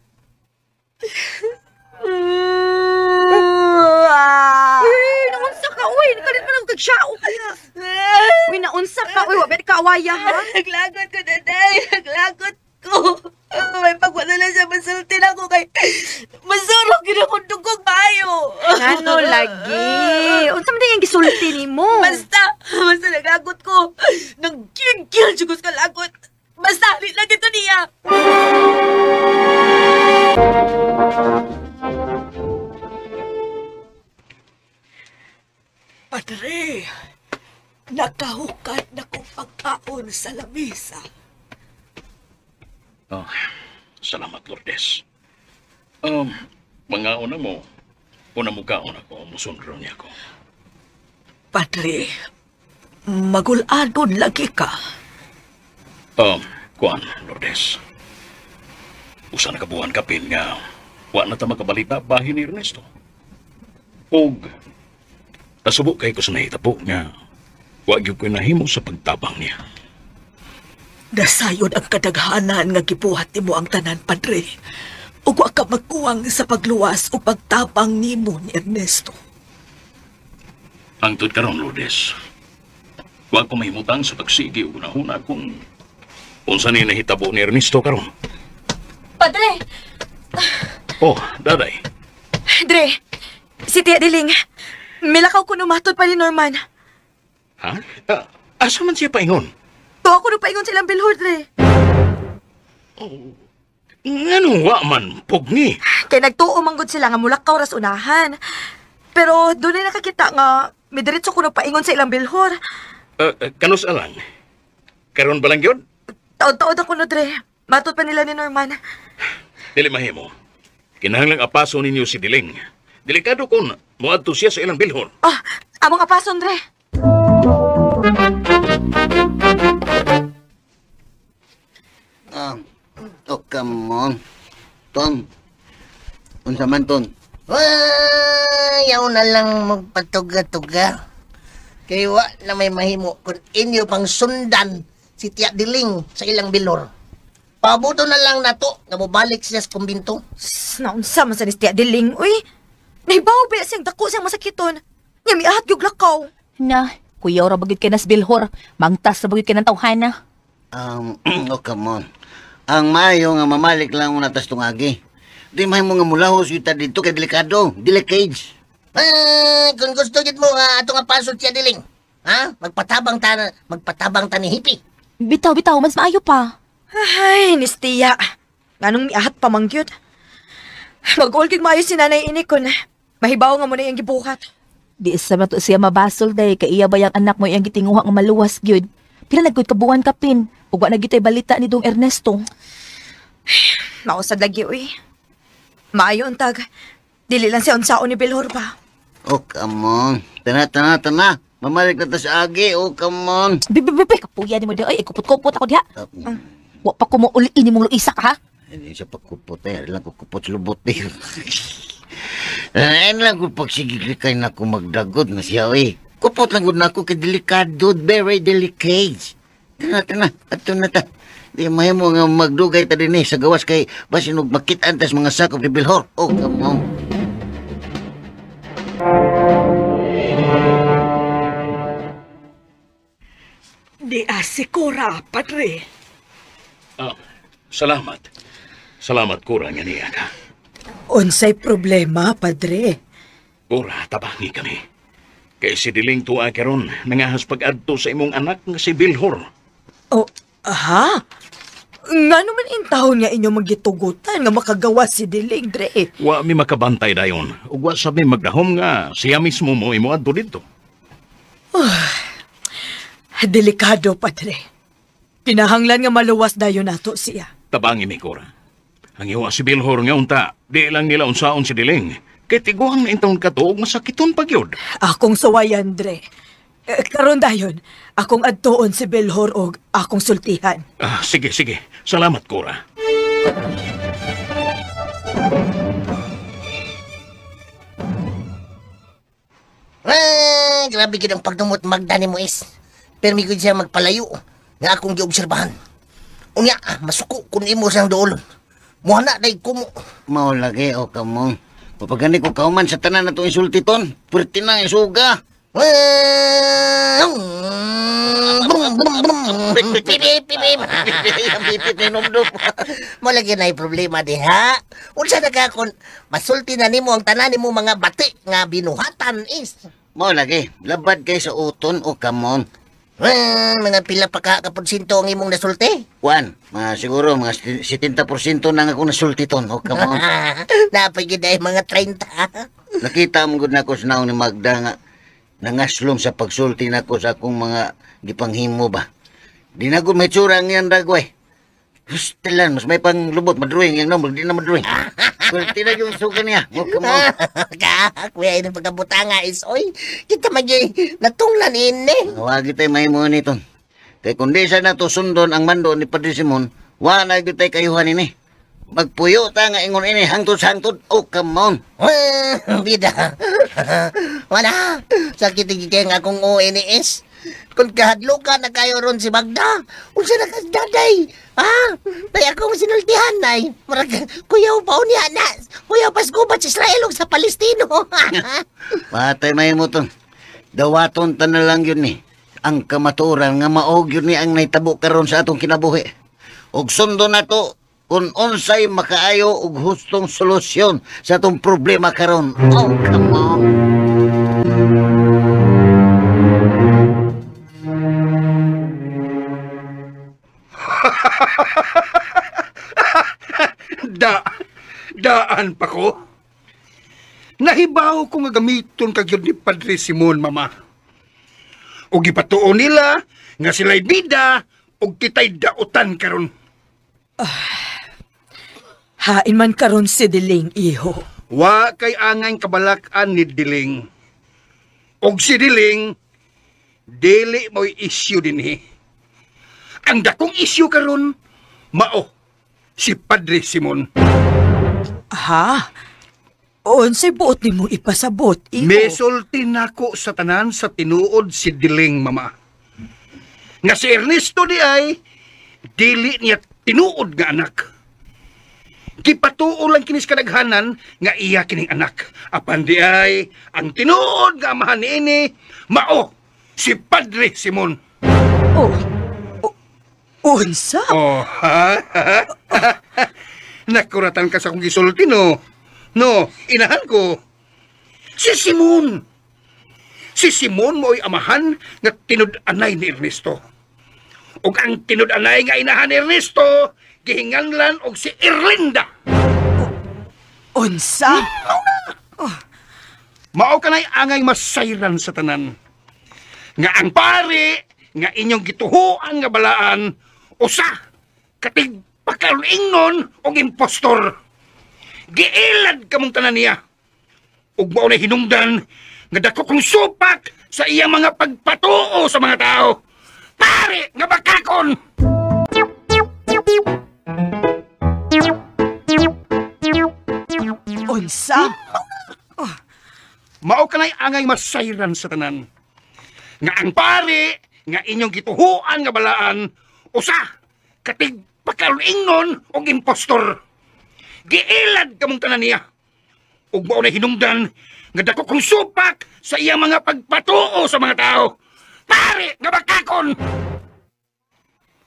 Uy, naunsa ka uy, kalit man kag siya. Uy, naunsa ka uy, wa ba ka awaya ha? Naglagot ko, daday. Naglagot ko. May pagwala siya masulti na ako kay masurok yun akong dugog maayo. Ngano lagi? Unsa man diyang gisulti nimo? Basta, basta naglagot ko. Nanggigil siya ko sa kalagot. Basta, di lang ito niya. Padre, nakahukat na kong pagkaon sa lamisa. Oh, salamat, Lourdes. Mga una mo, una mo kaon ako, musunro niya ako. Padre, maguladon lagi ka. Kuan, Lourdes. Usa na kabuhan kapin nga, wa na ta makabalita bahin ni Ernesto. Og, nasubo kay ko sa nahitabo nga, wa gyud ko nahimo sa pagtabang niya. Nasayon ang kadaghanan nga gibuhat nimo ang tanan, Padre. Ug wa ka magkuwang sa pagluwas o pagtabang nimo ni Ernesto. Hangtod karon, Lourdes, wa ko mahimutang sa pagsigi ug hunahuna kung unsa ni nahitabo ni Ernesto karon. Padre! Oh, daday. Dre, si Tia Diling, milakaw ko numatod pa ni Norman. Ha? Asa man siya paingon? Tuwa ko paingon silang bilhor, Dre. Oh, ngano wa man, pugni. Kay nagtuo manggod sila nga mulakaw ras unahan. Pero doon ay nakakita nga midiretso ko paingon sa ilang bilhor. Kanus alang? Karon ba lang yun? Taod-taod ako no, Dre. Matod pa nila ni Norman. Dili mahimo. Kinahanglang apaso ninyo si Diling. Delikado kung moadto siya sa ilang bilhor. Ah, among apason, Dre. Oh, come on. Ton. Unsa man, Ton? Ayaw na lang magpatuga-tuga. Kay wa na may mahimo kung inyo pang sundan si Tia Diling sa ilang bilor. Pabuto na lang nato nga mobalik siya sa kumbinto. Naunsa man sa ni Tia Diling, uy. Nahibaw ba siyang dako siyang masakiton. Nga miahat yung lakaw. Na, kuyaw ra bagid kay nas bilhor. Mangtas ra bagid kay ng tawhana. Oh, come on. Ang maayo nga mamalik lang una tas tungagi. Di mahimo nga mulahos yuta dito kay delikado, delicage. Kung gusto gid mo nga ato nga pasod siya Diling. Ha? Magpatabang ta ni Hippie. Bitaw, bitaw, mas maayo pa. Ay, nistiya. Nganong miahat pa mangyud. Mag-all kig maayo si Nanay ini kun mahibaw nga mo na iyang gibuhat. Di sa man to siya mabasol day kay iya ba yang anak mo iyang gitinguha nga maluwas gyud. Pila na gyud kabuan kapin ug wa na gyud tay balita ni Dong Ernesto. Mausad lagi uy. Maayo untag. Dili lang siya unsaon ni Bilhor ba. Oh, come on. Tana, tana, tana. Mamalik na ta sa agi. Oh, come on. Bibi, bibi, kapuya ni mo di ay kupot-kupot ako diha. Wa pa ko mo uliin nimong Luisa ka ha. Hindi siya pagkupot eh. Lang ko kupot sa lubot eh. Ayun lang ko pagsigig kay na ko magdagod na siya eh. Kupot lang ko na ako kay delikado. Very delicate. Tana, tana. Ato na ta. Di mahimo nga magdugay ta din eh. Sa gawas kay basin og makitaan tas mga sakop ni Bilhor. Oh, come on. Di asikura, padre. Ah, salamat. Salamat, Cora, nga niya ka. Unsay problema, padre? Cora, tabangi kami. Kay si Diling tuwa karon nangahas pag-adto sa imong anak nga si Bilhor. Oh, aha? Nga naman intahon nga inyong magitugutan nga makagawa si Diling, dre. Wa mi makabantay dayon. Ug wa sa mi magdahom nga siya mismo mo imo adto didto. Delikado, padre. Kinahanglan nga maluwas dayon nato siya. Tabangi mi, Cora. Ang iwa si Bilhor nga unta, di lang nila unsaon si Diling. Kay tiguang na intawon ka to, ug masakiton pa gyud. Akong suwayan, dre. Karon dayon, akong adtuon si Bilhor og akong sultihan. Ah, sige, sige. Salamat, Cora. Ah, grabe gid ang pagdumot Magda ni mo is. Permi gid siya magpalayo nga akong giobserbahan. Unya, masuko kun imo siyang duolon. Muhana day kumo. Mao lagi o kamong. Papagani ko kauman sa tanan na itong insultiton. Pwerte na isuga. Brum, brum, brum. Pipip, pipip. Pipip ni Nomdom. Mo lagi na problema diha. Unsa na ka kun masulti na nimo ang tanan nimo mga bati nga binuhatan is. Mao lagi, labad kay sa uton o kamon. Mga pila pa ka kaporsyento ang imong nasulti? Juan, siguro mga 70% na nga akong nasulti ton o kamon. Napay gid ay mga 30. Nakita mo gud nako sa naong ni Magda nga nangaslom sa pagsulti nako sa akong mga gipanghimo ba. Di na gud may tsura ang iyang dagway. Hustalan, mas may panglubot, madrawing yang nomor, di na madrawing. Kulti na yung suka niya. Huwag ka mo. Kuya, ini pagkabutanga is, oy, kita magi natunglan ini. Huwag tayo mahimuhan nito. Kaya kung di sa nato sundon ang mando ni Padre Simon, wala na tayo kayuhan ini. Magpuyo ta nga ingon ini, hangtod sa hangtod. Oh, come on. Bida. Wala. Sakit yung akong ONS. Kung kahadlo ka na kayo ron si Magda, unsa na kas daday? Ha? Nay akong sinultihan, nay. Murag, kuyaw pa unya na. Kuyaw pasgubat sa Israel ug sa Palestino. Patay may mo ton. Dawaton ta na lang yun ni. Ang kamaturan nga maog yun ni ang naitabo karon sa atong kinabuhi. Og sundo na to kung unsay makaayo og hustong solusyon sa atong problema karon. Oh, come on. Daan pa ko. Nahibaw ko nga gamiton kagyud ni Padre Simon, mama. Og gipatuo nila nga sila'y bida og kita'y dautan karon. Hain man karon si Diling, iho. Wa kay angay kabalak-an ni Diling. Og si Diling, dili mo'y issue dinhi. Ang dakong issue karon, mao si Padre Simon. Ha? Unsay buot nimo ipasabot, iho? Misulti nako sa tanan sa tinuod si Diling, mama. Nga si Ernesto di ay, dili niya tinuod nga anak. Gipatuo lang kinis kadaghanan nga iya kining anak. Apan di ay, ang tinuod nga amahan niini, mao si Padre Simon. Oh, unsa? Oh, ha? Nakuratan ka sa akong gisulti, no? No, inahan ko. Si Simon. Si Simon mo'y amahan nga tinud-anay ni Ernesto. Ug ang tinud-anay nga inahan ni Ernesto, gihinganlan og si Erlinda. Unsa? Oh. Mao kanay angay masayran sa tanan. Nga ang pare nga inyong gituhuan nga balaan usa katig pakaingnon og impostor. Giilad kamong tanan niya. Ug mao na hinungdan nga dako kong supak sa iyang mga pagpatuo sa mga tao. Pare nga bakakon. Unsa? Mao kanay angay masayran sa tanan. Nga ang pare nga inyong gituhuan nga balaan usa katig pakaron-ingnon og impostor. Giilad kamong tanan niya. Ug mao na hinungdan nga dako kong supak sa iyang mga pagpatuo sa mga tao. Pare nga bakakon.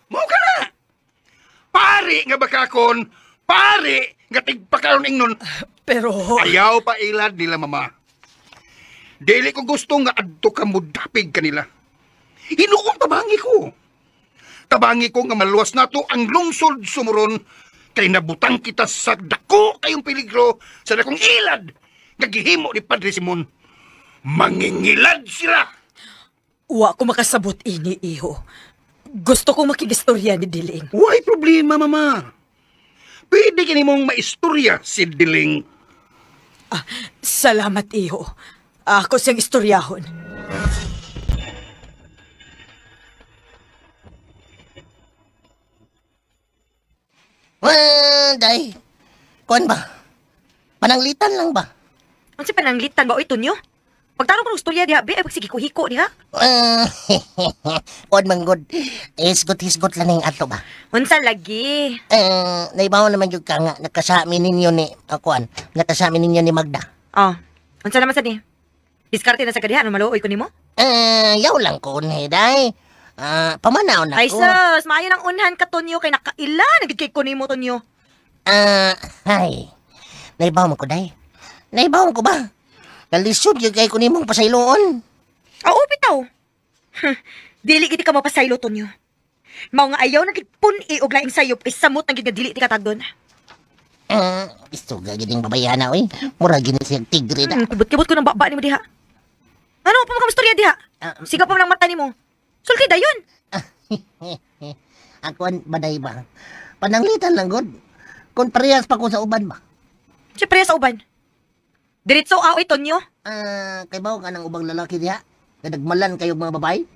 Mao kana. Pare nga bakakon, pare nga tigpakaron-ingnon. Pero ayaw pa ilad nila, mama. Dili ko gusto nga adto ka mudapig kanila. Hinuon tabangi ko. Tabangi ko nga maluwas nato ang lungsod sumuron kay nabutang kita sa dako kayong peligro sa dakong ilad nga gihimo ni Padre Simon. Mangingilad sila. Wa ko makasabot ini, iho. Gusto kong makigistorya ni Diling. Why problema, mama? Pwede kini mong maistorya si Diling. Ah, salamat, iho. Ako siyang istoryahon. Day. Kuan ba? Pananglitan lang ba? Unsa pananglitan ba oy, Tonyo? Pagtarong ko ng istorya diha, be, ay pagsige ko hiko diha. Kuan man gud. Hisgot-hisgot lang ning ato ba? Unsa lagi? Naibaw naman jud ka nga nakasami ninyo ni kuan, nakasami ninyo ni Magda. Oh, unsa naman sa ni? Diskarte na sa kadiha, ano maluoy ko nimo? Yaw lang ko ni day. Pamanaw na Ay ko. sus, maayo nang unhan ka, Tonyo, kay nakaila na gid kay ko nimo, Tonyo. Ay. Naibaw man ko day. Naibaw ko ba? Nalisod gyud kay ko nimong pasayloon. Oo, bitaw. Dili gid ka mapasaylo, Tonyo. Mao nga ayaw na gid pun-i og laing sayop kay samot na gid nga dili ti katagdon. Isto ga gid ning babayana oy. Mura gid siya tigre na. Kibot-kibot ko ng baba nimo diha. Ano pa makamstorya diha? Siga pa man ang mata nimo. Sulti dayon. Ako ang baday ba? Pananglitan lang gud. Kung parehas pa ko sa uban ba? Si parehas sa uban. Diretso aoy, Tonyo. Kay bawo ka ng ubang lalaki diha? Nga nagmalan kayo mga babae?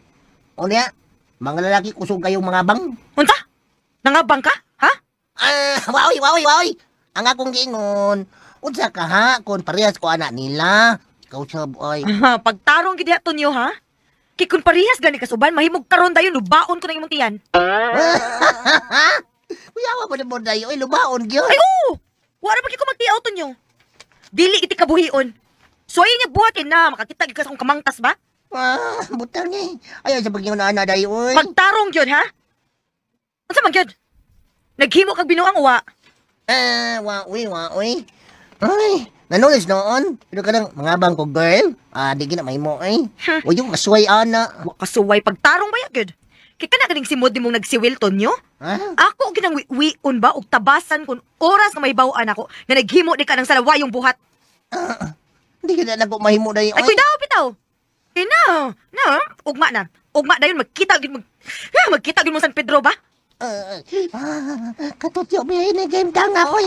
O niya, mga lalaki kusog kayong mga bang? Unsa? Nangabang ka? Ha? Waoy, waoy, waoy. Ang akong giingon, unsa ka ha? Kung parehas ko anak nila. Ikaw sab, oy. Pagtarong gid diha, Tonyo, ha? Kay kung parehas gani ka sa uban, mahimog karon dayon lubaon ko ng imong tiyan. Kuyawa mo na mo dayo, oy, lubaon gyud. Ay, oo! Wala pa gyud ko magtiaw, Tonyo. Dili gid kabuhion. So ay niya buhat na makakita gyud ka sa akong kamangtas ba? Butang eh. Ayaw sa pagingon na ana dayo, oy. Pagtarong gyud, ha? Unsa man gyud? Naghimo kag binuang uwa. Wa, uy, wa, uy. Ay, nanulis noon. Pero kanang mga bang ko, girl. Di gina mahimo, eh. Uy, yung kasuway, ana. Wa kasuway pagtarong ba ya, gyud? Kay kana ganing simod nimong nagsiwil, Tonyo? Ha? Ako ginang wiwion ba og tabasan kun oras nga mahibaw-an ako nga naghimo di ka ng salawayong buhat. Hindi ka na nako mahimo dayon. Ay, kuy daw, bitaw. Kay na, na, ugma na. Ugma dayon magkita gyud magkita gyud mo San Pedro ba? Katutyo biyahe ni game tang ako.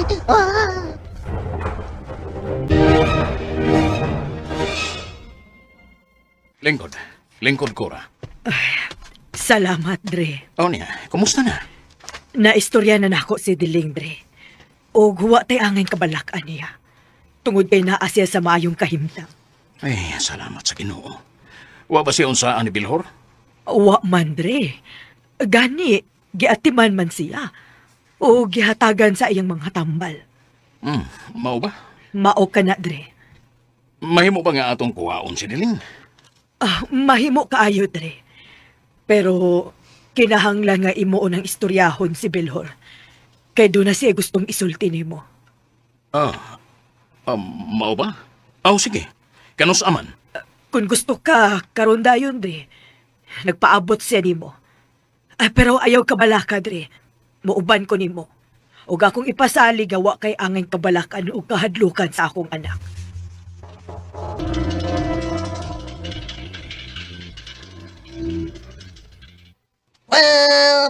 Lingkod. Lingkod, Cora. Salamat, Dre. O niya, kumusta na? Naistorya na nako si Diling, Dre. O huwa tay angay kabalakan niya. Tungod kay naa siya sa maayong kahimtang. Ay, salamat sa Ginoo. Wa ba siya unsaan ni Bilhor? Wa man, Dre. Gani, giatiman man siya. O gihatagan sa iyang mga tambal. Mao ba? Mao ka na, Dre. Mahimo ba nga atong kuwaon si Diling? Mahimo kaayo, Dre. Pero kinahanglan nga imo ng istoryahon si Bilhor. Kay doon na siya gustong isulti nimo. Mao ba? Oh, sige. Kanus aman? Kung gusto ka, karon dayon, Dre. Nagpaabot siya nimo. Pero ayaw kabalaka, Dre. Muuban ko nimo. Ug akong ipasali gawa kay angay kabalakan ug kahadlukan sa akong anak.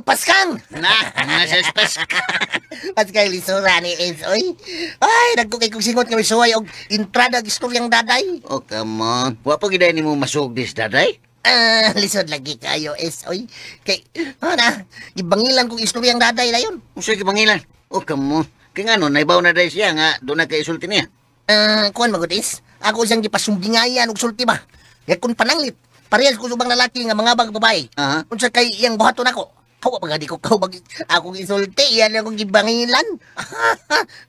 Paskang! Na, nasa Paskang. Paskang lisura ni Ace, oy. Ay, nagkukay kong singot nga may suway og intrada og istoryang daday. Oh, come on. Wa pa gid nimo masugdis, daday? Lisod lagi kayo, Ace, oy. Kay, na, gibangilan kong istoryang daday na yun. Unsa gibangilan? Oh, come on. Kay ngano, naibaw na day siya nga doon na kay isulti niya. Kuan magud is. Ako siyang gipasumbingayan og sulti ba. Kaya kung pananglit, parehas ko subang lalaki nga mga bag babae. Unsa kay iyang buhaton ako? Hawa pa gani ko kaubag akong isulti, iyan akong gibangilan.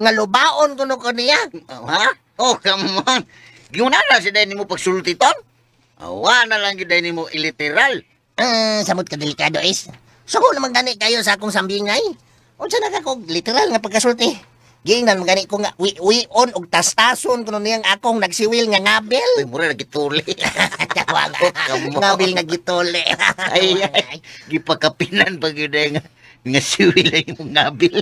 Nga lubaon kuno ko niya. Ha? Oh, come on. Giuna na si dahil nimo pagsulti ton. Awa na lang gyud dahil nimo iliteral. Samot ka delikado is. Sugo naman gani kayo sa akong sambingay. Unsa na ka kog literal nga pagkasulti? Giingnan man gani ko nga wi-wion og tastason kuno niyang akong nagsiwil nga ngabil. Uy, mura na gituli. Tawa nga. Ngabil nga gituli. Ay, ay, gipakapinan pa gyud nga siwil ay imong ngabil.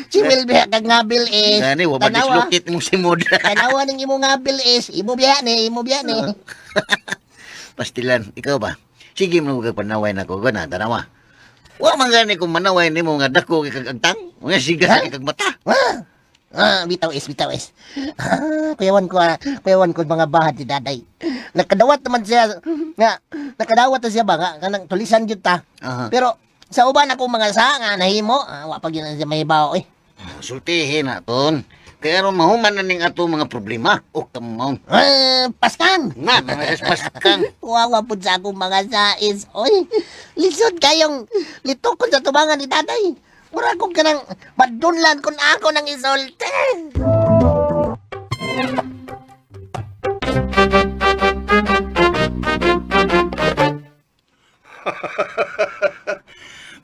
Siwil biya kag ngabil is. Gani wa ba dislokit imong simod. Tanawa ning imong ngabil is imo biya ni, imo biya ni. Pastilan, ikaw ba? Sige mo kag panaway nako gana tanawa. Wa man gani kung manaway nimo nga dako kay kag agtang, nga siga kay kag mata. Bitaw is, bitaw is. Kuyawan ko mga bahad ni daday. Nakadawat naman siya nga, nakadawat na siya ba nga kanang tulisan gyud ta. Pero sa uban akong mga sa nga nahimo, wa pa gyud na siya mahibaw eh. Sultihin na ton. Kaya aron mahuman na ning ato mga problema. Oh, come on. Paskan. Na, paskan. Wawa pud sa akong mga sais. Oy, lisod kayong litukon sa tubangan ni tatay. Mura kong kanang madunlan kung ako nang isulti.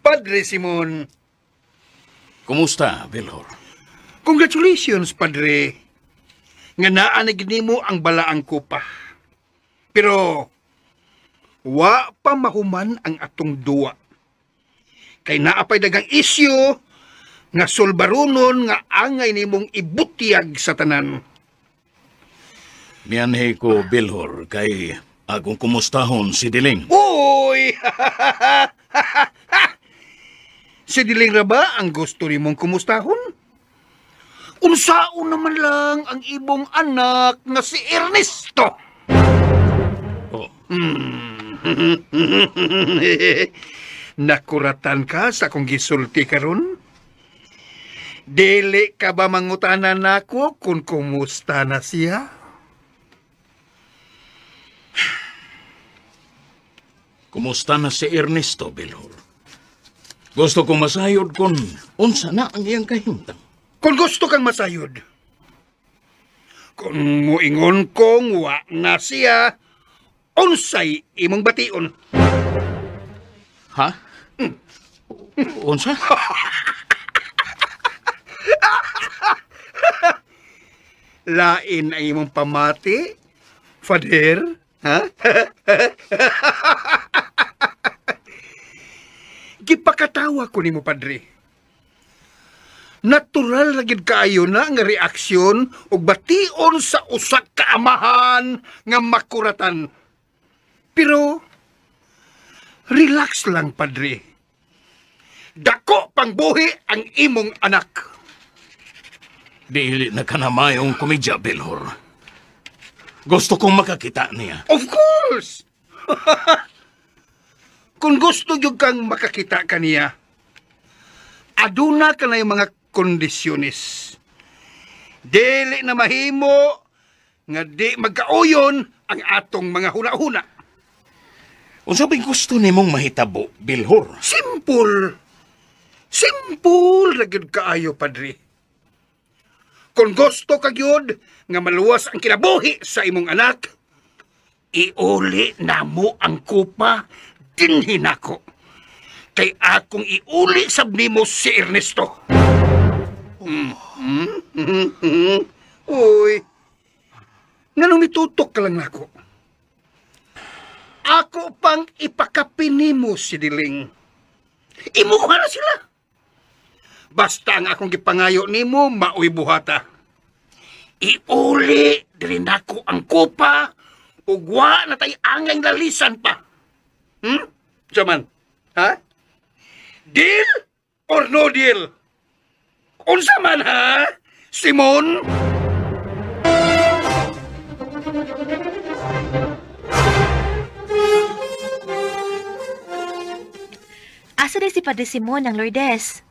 Padre Simon. Kumusta, Bilhor? Congratulations, Padre. Nga naanig nimo ang balaang kupa. Pero, wa pa mahuman ang atong duwa. Kay naapay dagang isyu nga sulbarunon nga angay nimong ibutyag sa tanan. Mianhi ko, Bilhor, kay akong kumustahon si Diling. Uy! Si Diling ra ba ang gusto nimong kumustahon? Unsaon naman lang ang ibong anak nga si Ernesto. Oh. Nakuratan ka sa akong gisulti karon? Dili ka ba mangutana nako kung kumusta na siya? Kumusta na si Ernesto, Bilhor? Gusto kong masayod kung unsa na ang iyang kahimtang. Kung gusto kang masayod, kung muingon kong wa na siya, unsay imong bation. Ha? Unsa? Lain ang imong pamati, Father? Ha? Gipakatawa ko nimo, Padre. Natural na gid kaayo na nga reaksyon og bation sa usa ka amahan nga makuratan. Pero relax lang, Padre. Dako pang buhi ang imong anak. Dili na ka na mayong komedya, Bilhor. Gusto kong makakita niya. Of course! Kung gusto gyud kang makakita kaniya, aduna ka na yung mga kondisyones. Dili na mahimo nga di magkauyon ang atong mga huna-huna. Unsa ba'y gusto nimong mahitabo, Bilhor? Simple. Simple ra gyud kaayo, Padre. Kung gusto ka gyud nga maluwas ang kinabuhi sa imong anak, iuli na mo ang kupa dinhi nako. Kay akong iuli sab nimo si Ernesto. Uy, nganong mitutok ka lang nako? Ako pang ipakapin nimo si Diling. Imuha na sila. Basta ang akong gipangayo nimo maoy buhata. Iuli diri nako ang kupa ug wa na tay angay lalisan pa. Jaman, ha? Deal or no deal? Unsa man ha, Simon? Asa din si Padre Simon ang Lourdes?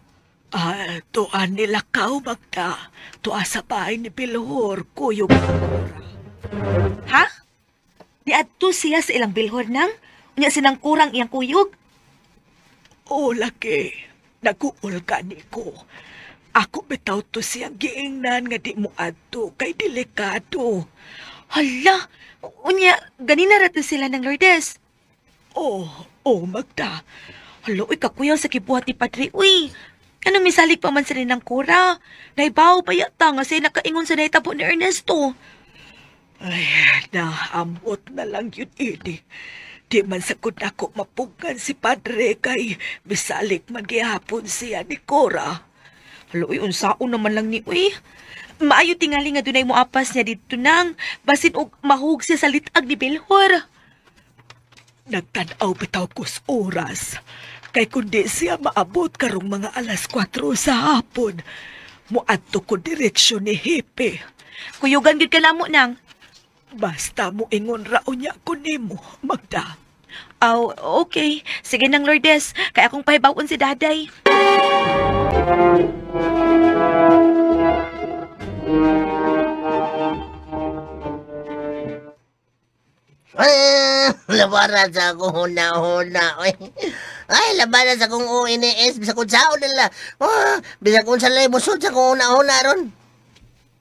Ah, tuan nila kao, Magda. Tua sa bahay ni Bilhor, kuyog ora. Ha? Niadto siya sa ilang bilhor nang? Unya sinangkurang iyang kuyog? O, laki. Naguol ka ni ko. Ako bitaw to siyang giingnan nga di mo adto kay delikado. Hala! Unya, ganina ra to sila ng Lourdes. Oh, oh, Magda. Hala, uy, kakuyaw sa kibuhat ni Padre, uy. Ano misalig pa man sila ng kura? Naibaw pa yata nga siya nakaingon sa nahitabo ni Ernesto. Ay, naamot na lang yun, ini. Di man sagod ako mapugan si Padre kay misalik man gihapon siya ni Cora. Hala, uy, unsaon naman lang ni, uy. Maayo tingali nga dunay mo apas niya dito nang basin og mahug siya sa litag ni Belhor. Nagtanaw bitaw ko sa oras. Kay kundi siya maabot karong mga 4:00 sa hapon. Muadto ko direksyon ni Hepe. Kuyugan gid ka namo nang. Basta mo ingon ra unya ko nimo, Magda. Aw, okay. Sige nang Lourdes, kay akong pahibawon si Daday. Ah, labanan sa akong huna-huna. Oy. Ay, labanan sa akong ONS. Bisa kung saan nila. Oh, bisa kung saan nila busod sa akong huna-huna ron.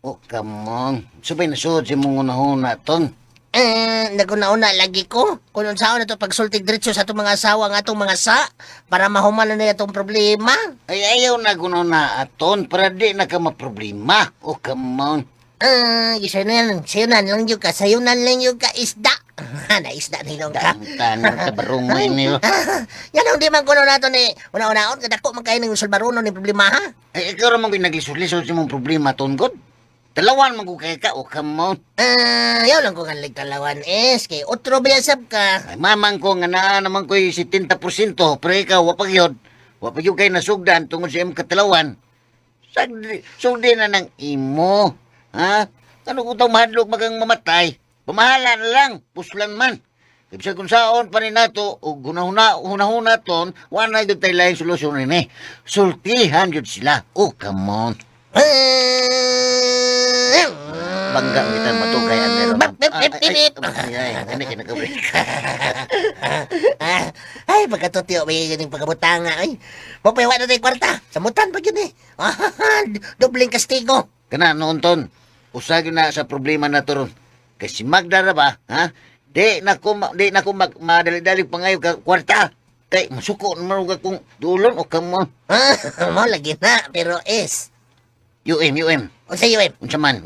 Oh, come on. Sabay na sud si mong huna-huna, ton. Eh, naguna-una lagi ko. Kung saan na ito pagsultig diretso sa atong mga asawa nga atong mga sa para mahuman na nila itong problema. Ay, ayaw na gununa, aton, para di na ka maproblema. Oh, come on. Ah, sayunan, sayunan lang yun ka, sayunan lang yun ka, isda. Na isda na yun ka. Tanong sa barong mo ini. Yan ang di man kuno nato ni una-unaon, kadako man kayo ng sulbaruno ni problema, ha? Ay, ikaw ramang naglisod-lisod sa mong problema, ton, God. Talawan man ko kay ka, oh, come on. Ah, yaw lang ko nga talawan es, kay otro bilasab ka. Ay, mamang ko nga naa naman ko'y 70%, pero ikaw, wapag yun. Wapag yun kayo nasugdan tungod sa imong katalawan. Sugdi na ng imo. Ha? Ano kung taong mahadlok magang mamatay? Pamahala na lang, puslan man. Ibsa kung saon pa rin nato, o hunahuna ton, wala yun tayo laing solusyon rin eh. Sultihan yun sila. Oh, come on. Bangga kita matugay ang meron. Ay, ay, kinakabrik. Ay, pagkatutyo, may ganing pagkabutanga. Ay, mapayawa na tayo kwarta. Samutan pa yun eh. Dobling kastigo. Kana noon ton, usag na sa problema na to ron. Kasi Magda ra ba, ha? Di na ko madali-dali pa ngayon ka kwarta. Kay masuko naman og akong dulon o kamo. Mo lagi na, pero is. UM. Unsa UM? Unsa man?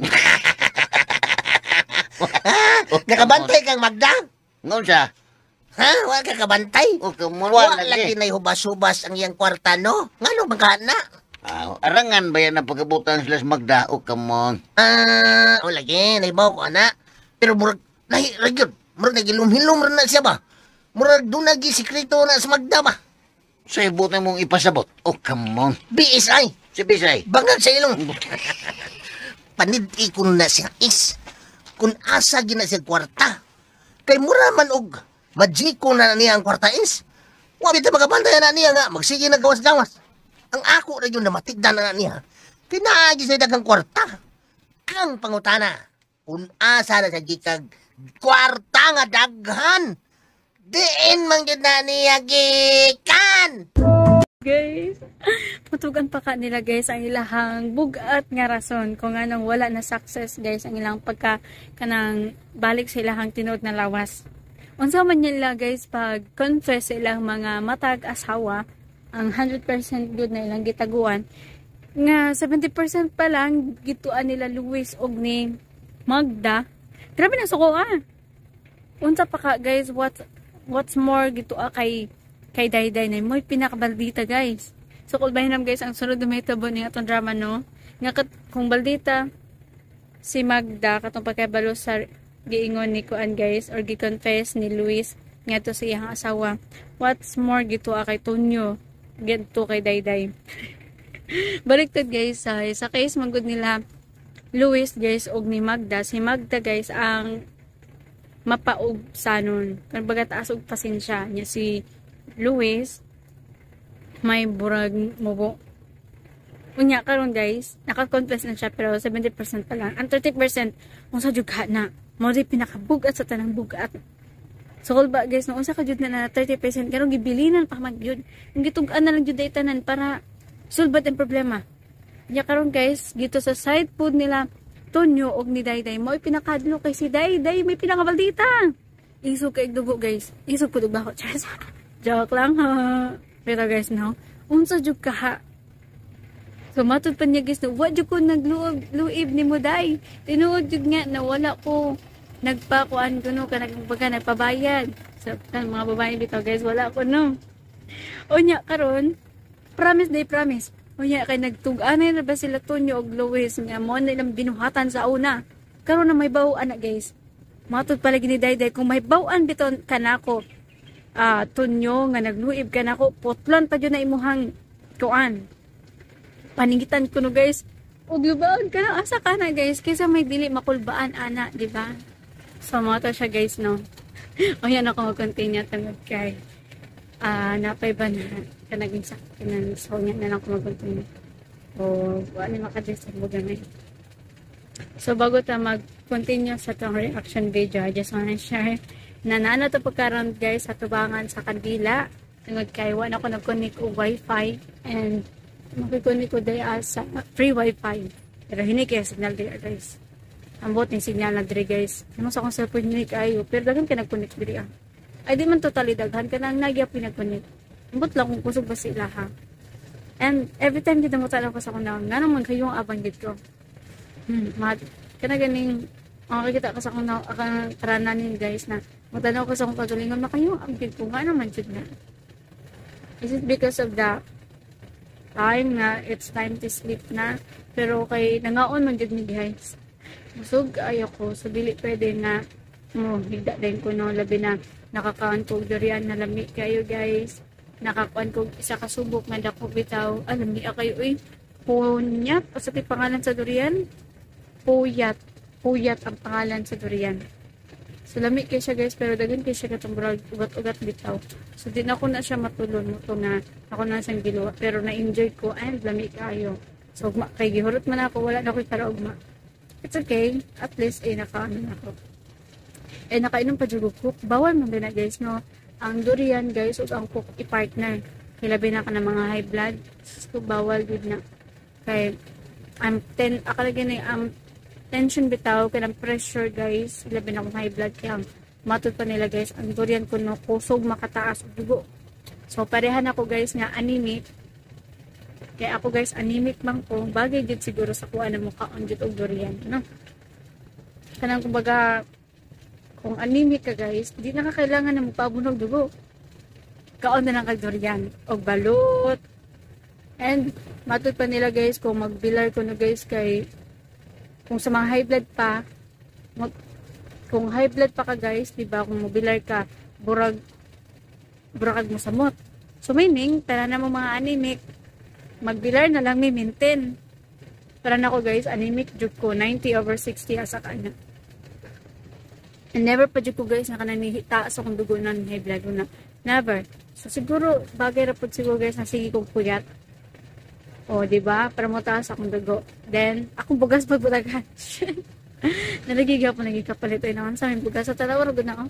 Nakabantay kang Magda? Ngunsa? Ha? Wa ka kabantay? O kamo wa lagi na hubas-hubas ang iyang kwarta, no? Ngano man ka na? Arangan ba yan ang pagkabutan sila sa Magda? O come on. O lagi, naibaw ko, ana. Pero murag, nahi, murag nagilum-hilom rin na siya ba? Murag doon nag-isikreto na sa Magda ba? Sa ibot na mong ipasabot. O come on. BSI. Si BSI. Bangag sa ilong. Panid-i kun na siya is. Kung asa gina siya kwarta. Kay mura man og majiko na niya ang kwarta is. Wa bitaw magabantay na niya nga magsige na gawas-gawas. Ang ako ra yun na matigdan na niya. Kinaagi sa daghang kwarta. Ang pangutana, kung asa na sa gikag kwarta nga daghan, diin man gyud na niya gikan. Guys, matugan pa ka nila guys ang ilahang bugat nga rason kung anong wala na success guys ang ilang pagka kanang balik sa ilahang tinuod na lawas. Unsa man nila guys pag confess sa ilang mga matag asawa ang 100% good na ilang gitaguan nga 70% pa lang gituan nila Luis og ni Magda. Grabe na suko ah. Unsa pa ka guys, what's more gitua kay Dayday na mo'y pinakabaldita guys. So kung bahinam guys ang sunod na may tabo ni atong drama no. Nga kung baldita si Magda katong pagkabalo sa giingon ni kuan guys or gi-confess ni Luis ngadto sa iyang asawa. What's more gitua kay Tonyo, gidto kay Dayday. Baliktad guys sa case man gud nila Luis guys og ni Magda. Si Magda guys ang mapaog sanon. Kumbaga taas og pasensya niya si Luis may burag mubo. Unya karon guys, naka-confess na siya pero 70% pa lang. Ang 30% unsa jud ka na. Mao di pinakabugat sa tanang bugat. So ba guys, no, unsa ka jud na na 30% karon gibilinan pa mag jud. Ang gitug-an na lang jud day tanan para sulbat ang problema. Nya karon guys, dito sa side food nila Tonyo og ni Dayday mo pinakadlo kay si Dayday may pinakabaldita. Isog kay dugo guys. Isog pud ba ko? Charas. Joke lang ha. Pero guys no, unsa jud ka ha? So matud pa niya guys no, wa jud ko nagluob luib ni mo day. Tinuod jud nga na wala ko nagpakuan kuno ka nagbaga nagpabayad. So kan mga babae bitaw guys, wala ko no. Unya karon, promise day promise. Unya kay nagtug-anay na ba sila Tonyo og Luis nga mo na ilang binuhatan sa una. Karon na may baw-an na guys. Matud pala gini Dayday kung may baw-an biton kanako. Tonyo nga nagluib kanako, putlan pa jud na imuhang kuan. Paningitan ko no guys. Og lubaan ka na asa ka na guys kaysa may dili makulbaan ana, di ba? So mo to siya guys no. O yan ako mag-continue tungod kay napay ba na kanaging sakinan, so nya na lang ako mag-continue. O wala ni makadisturb mo gamay. So bago ta mag-continue sa tong reaction video, I just wanna share na naano to pagkaroon guys sa tubangan sa kandila tungod kay wala ako nag-connect og wifi and makikonnect ko day sa free wifi pero hindi kaya signal diri guys. Ambot ni signal na diri guys. Namo sa akong cellphone ni kayo pero daghan kay nag-connect diri ah. Ay di man totally daghan kanang nagya pinag-connect. Ambot lang kung kusog ba sila ha. And every time dito mo tanaw ko sa akong naon, nga naman kayo ang abang gid ko. Mat kana ganing makakita ko sa akong akang karananin guys na matanaw ko sa akong kagalingon makayo ang gid ko nga naman jud na. Is it because of the time na it's time to sleep na? Pero kay nangaon man jud mi guys. Busog ayoko so dili pwede na mo higda din ko no, labi na nakakaon ko durian na lami kayo guys. Nakakuan ko isa ka subok nga dako bitaw. Ah, lami kayo oy. Punyat o sa pangalan sa durian? Puyat. Puyat ang pangalan sa durian. So lami kay siya guys pero daghan kay siya katong ugat-ugat bitaw. So di na ko na siya matulon mo to nga ako na siyang giluwa pero na-enjoy ko and lami kaayo. So ugma kay gihurot man ako, wala na ko'y para ugma. It's okay, at least eh nakaano na ako. Eh nakainom pa jud og Coke. Bawal man na guys no. Ang durian guys ug ang Coke i-partner. Kay labi na ka ng mga high blood. So bawal gud na. Kay I'm 10 akala gani ang tension bitaw kay ang pressure guys, labi na kung high blood kay ang matud pa nila guys, ang durian kuno kusog makataas og dugo. So parehan ako guys nga anemic. Kaya ako guys anemic man ko, bagay jud siguro sa kuha na mukaon jud og durian no. Kanang kumbaga kung anemic ka guys, di na ka kailangan na magpaabon og dugo. Kaon na lang kag durian og balot. And matud pa nila guys kung magbilar ko no guys kay kung sa mga high blood pa, kung high blood pa ka guys, di ba kung mobilar ka, burag burag mo samot. So meaning, tara na mo mga anemic, magbilar na lang may maintain. Para na ko guys, anemic jud ko 90/60 asa ka na. And never pa jud ko guys na kanang taas akong dugo ng high blood na. Never. So siguro bagay ra pud siguro guys na sige kong puyat. O, di ba? Para mo taas akong dugo. Then, akong bugas pagbutagan. Nalagi gyapon lagi kapalit ay naman sa aming bugas sa tanaw ra gud na oh.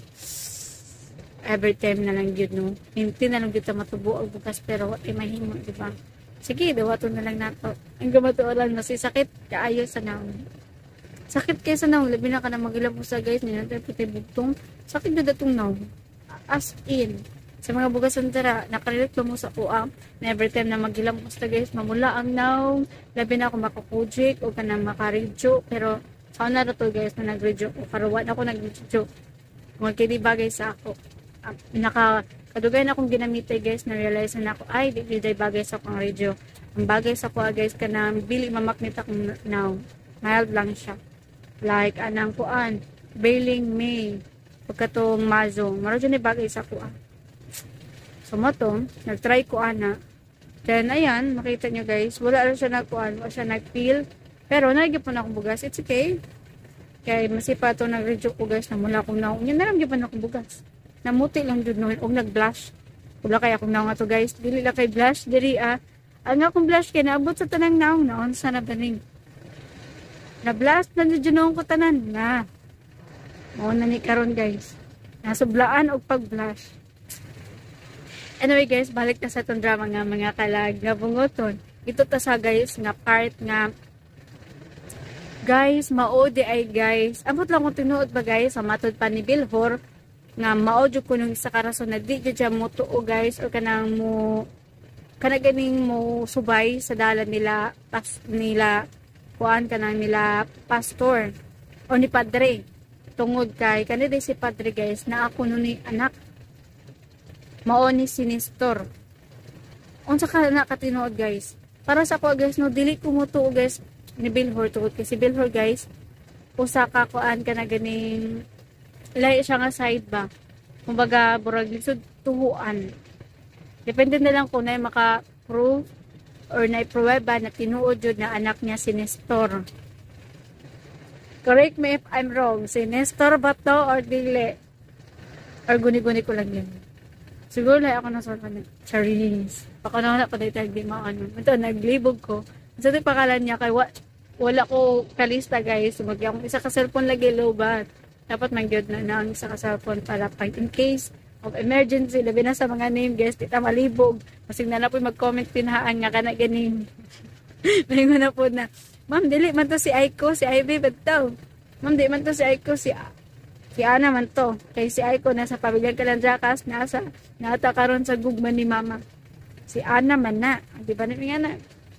Every time na lang gyud no. Hindi na lang gyud ta matubo og bugas pero ay mahimo, di ba? Sige, dawaton na lang nato. Ang gamatuolan mas sakit kaayo sa naon. Sakit kay sa naon, labi na ka na magilabos sa guys, nila tayo puti bugtong. Sakit na datong naon. As in, sa mga bugasan tara, nakarelate ba mo sa kuha? Na every time na magilamos ta guys, mamula ang naong, labi na ako makapujik o ka na makaridyo. Pero sa una na to guys, na nagridyo ko, karuwan ako nagridyo. Kung kay di bagay sa ako. Kadugay na akong ginamitay guys, na-realize na ako, ay, di di bagay sa akong radyo. Ang bagay sa kuha guys, kanang bili mamaknit akong now. Mild lang siya. Like, anang kuan, Bailing May, pagkatong mazo. Maro dyan bagay sa kuha. So, mo to, nag-try ko ana. Then, ayan, makita nyo guys, wala lang siya nagkuan, wala siya nag-feel. Pero, nagyapon akong bugas. It's okay. Kay, masipa to nag-review ko guys, na mula akong naong. Yan na lang gyapon akong bugas. Namuti lang jud noon, og nag-blush. Wala kay akong naong ato guys. Dili lang kay blush, diri ah. Ang akong blush kay naabot sa tanang naong naon sa nabaning. Na-blast na ni noong ko tanan na. Mao na ni karon, guys. Nasublaan og pag-blush. Anyway guys, balik na sa atong drama nga Mga Kalag nga Bunguton. Ito ta sa, guys, nga part nga, guys, mao di ay, guys. Ambot lang kung tinuod ba, guys, sa matod pa ni Bilhor nga mao jud ko nung isa ka rason na di jud siya mo tuo, guys, or kanang mo kana ganing mo subay sa dalan nila pas nila kuan kanang nila pastor o ni padre, tungod kay kani si padre, guys, na ako nun ni anak mao ni si Nestor. Unsa ka na katinuod, guys? Para sa ako, guys, no, dili ko mo tuo, guys, ni Bilhor, tungod kay si Bilhor, guys, usa ka kuan ka na ganing lahi siya nga side ba, kumbaga burag lisod tuhuan. Depende na lang kung na maka-prove or na pruweba na tinuod jud na anak niya si Nestor. Correct me if I'm wrong, si Nestor ba to or dili, or guni-guni ko lang yun? Siguro lang ako nasa na Charis. Baka na wala pa dito, di maano ito, naglibog ko sa ito pangalan niya kay wa, wala ko kalista, guys. Mag akong isa ka cellphone lagi, lobat. Dapat man gyud na ang isa ka cellphone para pag in case of emergency, labi na sa mga name, guys, di ta malibog. Masig na na po mag-comment pinahaan nga kana ganing maingon na po na, "Ma'am, dili man to si Aiko, si Ivy ba to? Ma'am, di man to si Aiko, si Ana man to." Kay si Aiko nasa pamilyang Kalandrakas, nasa nata karon sa gugma ni Mama. Si Ana man na. Di ba na nga na?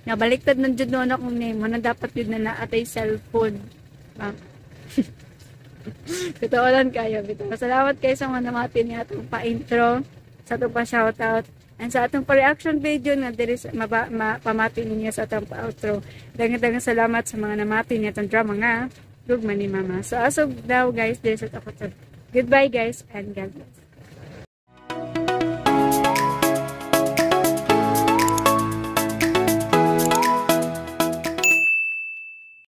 Nabaliktad man jud noon akong name mo na dapat yun na naatay cellphone. Ma'am. Totoo lang kayo. Bitaw. Salamat kayo sa mga namati niya atong pa-intro, sa atong pa-shoutout, and sa atong pa-reaction video nga diri sa maba, ma, pamati ninyo sa atong pa-outro. Daghang salamat sa mga namati niya atong drama nga Gugma ni Mama. So, as of now, guys, diri sa tapos. Goodbye, guys, and God bless.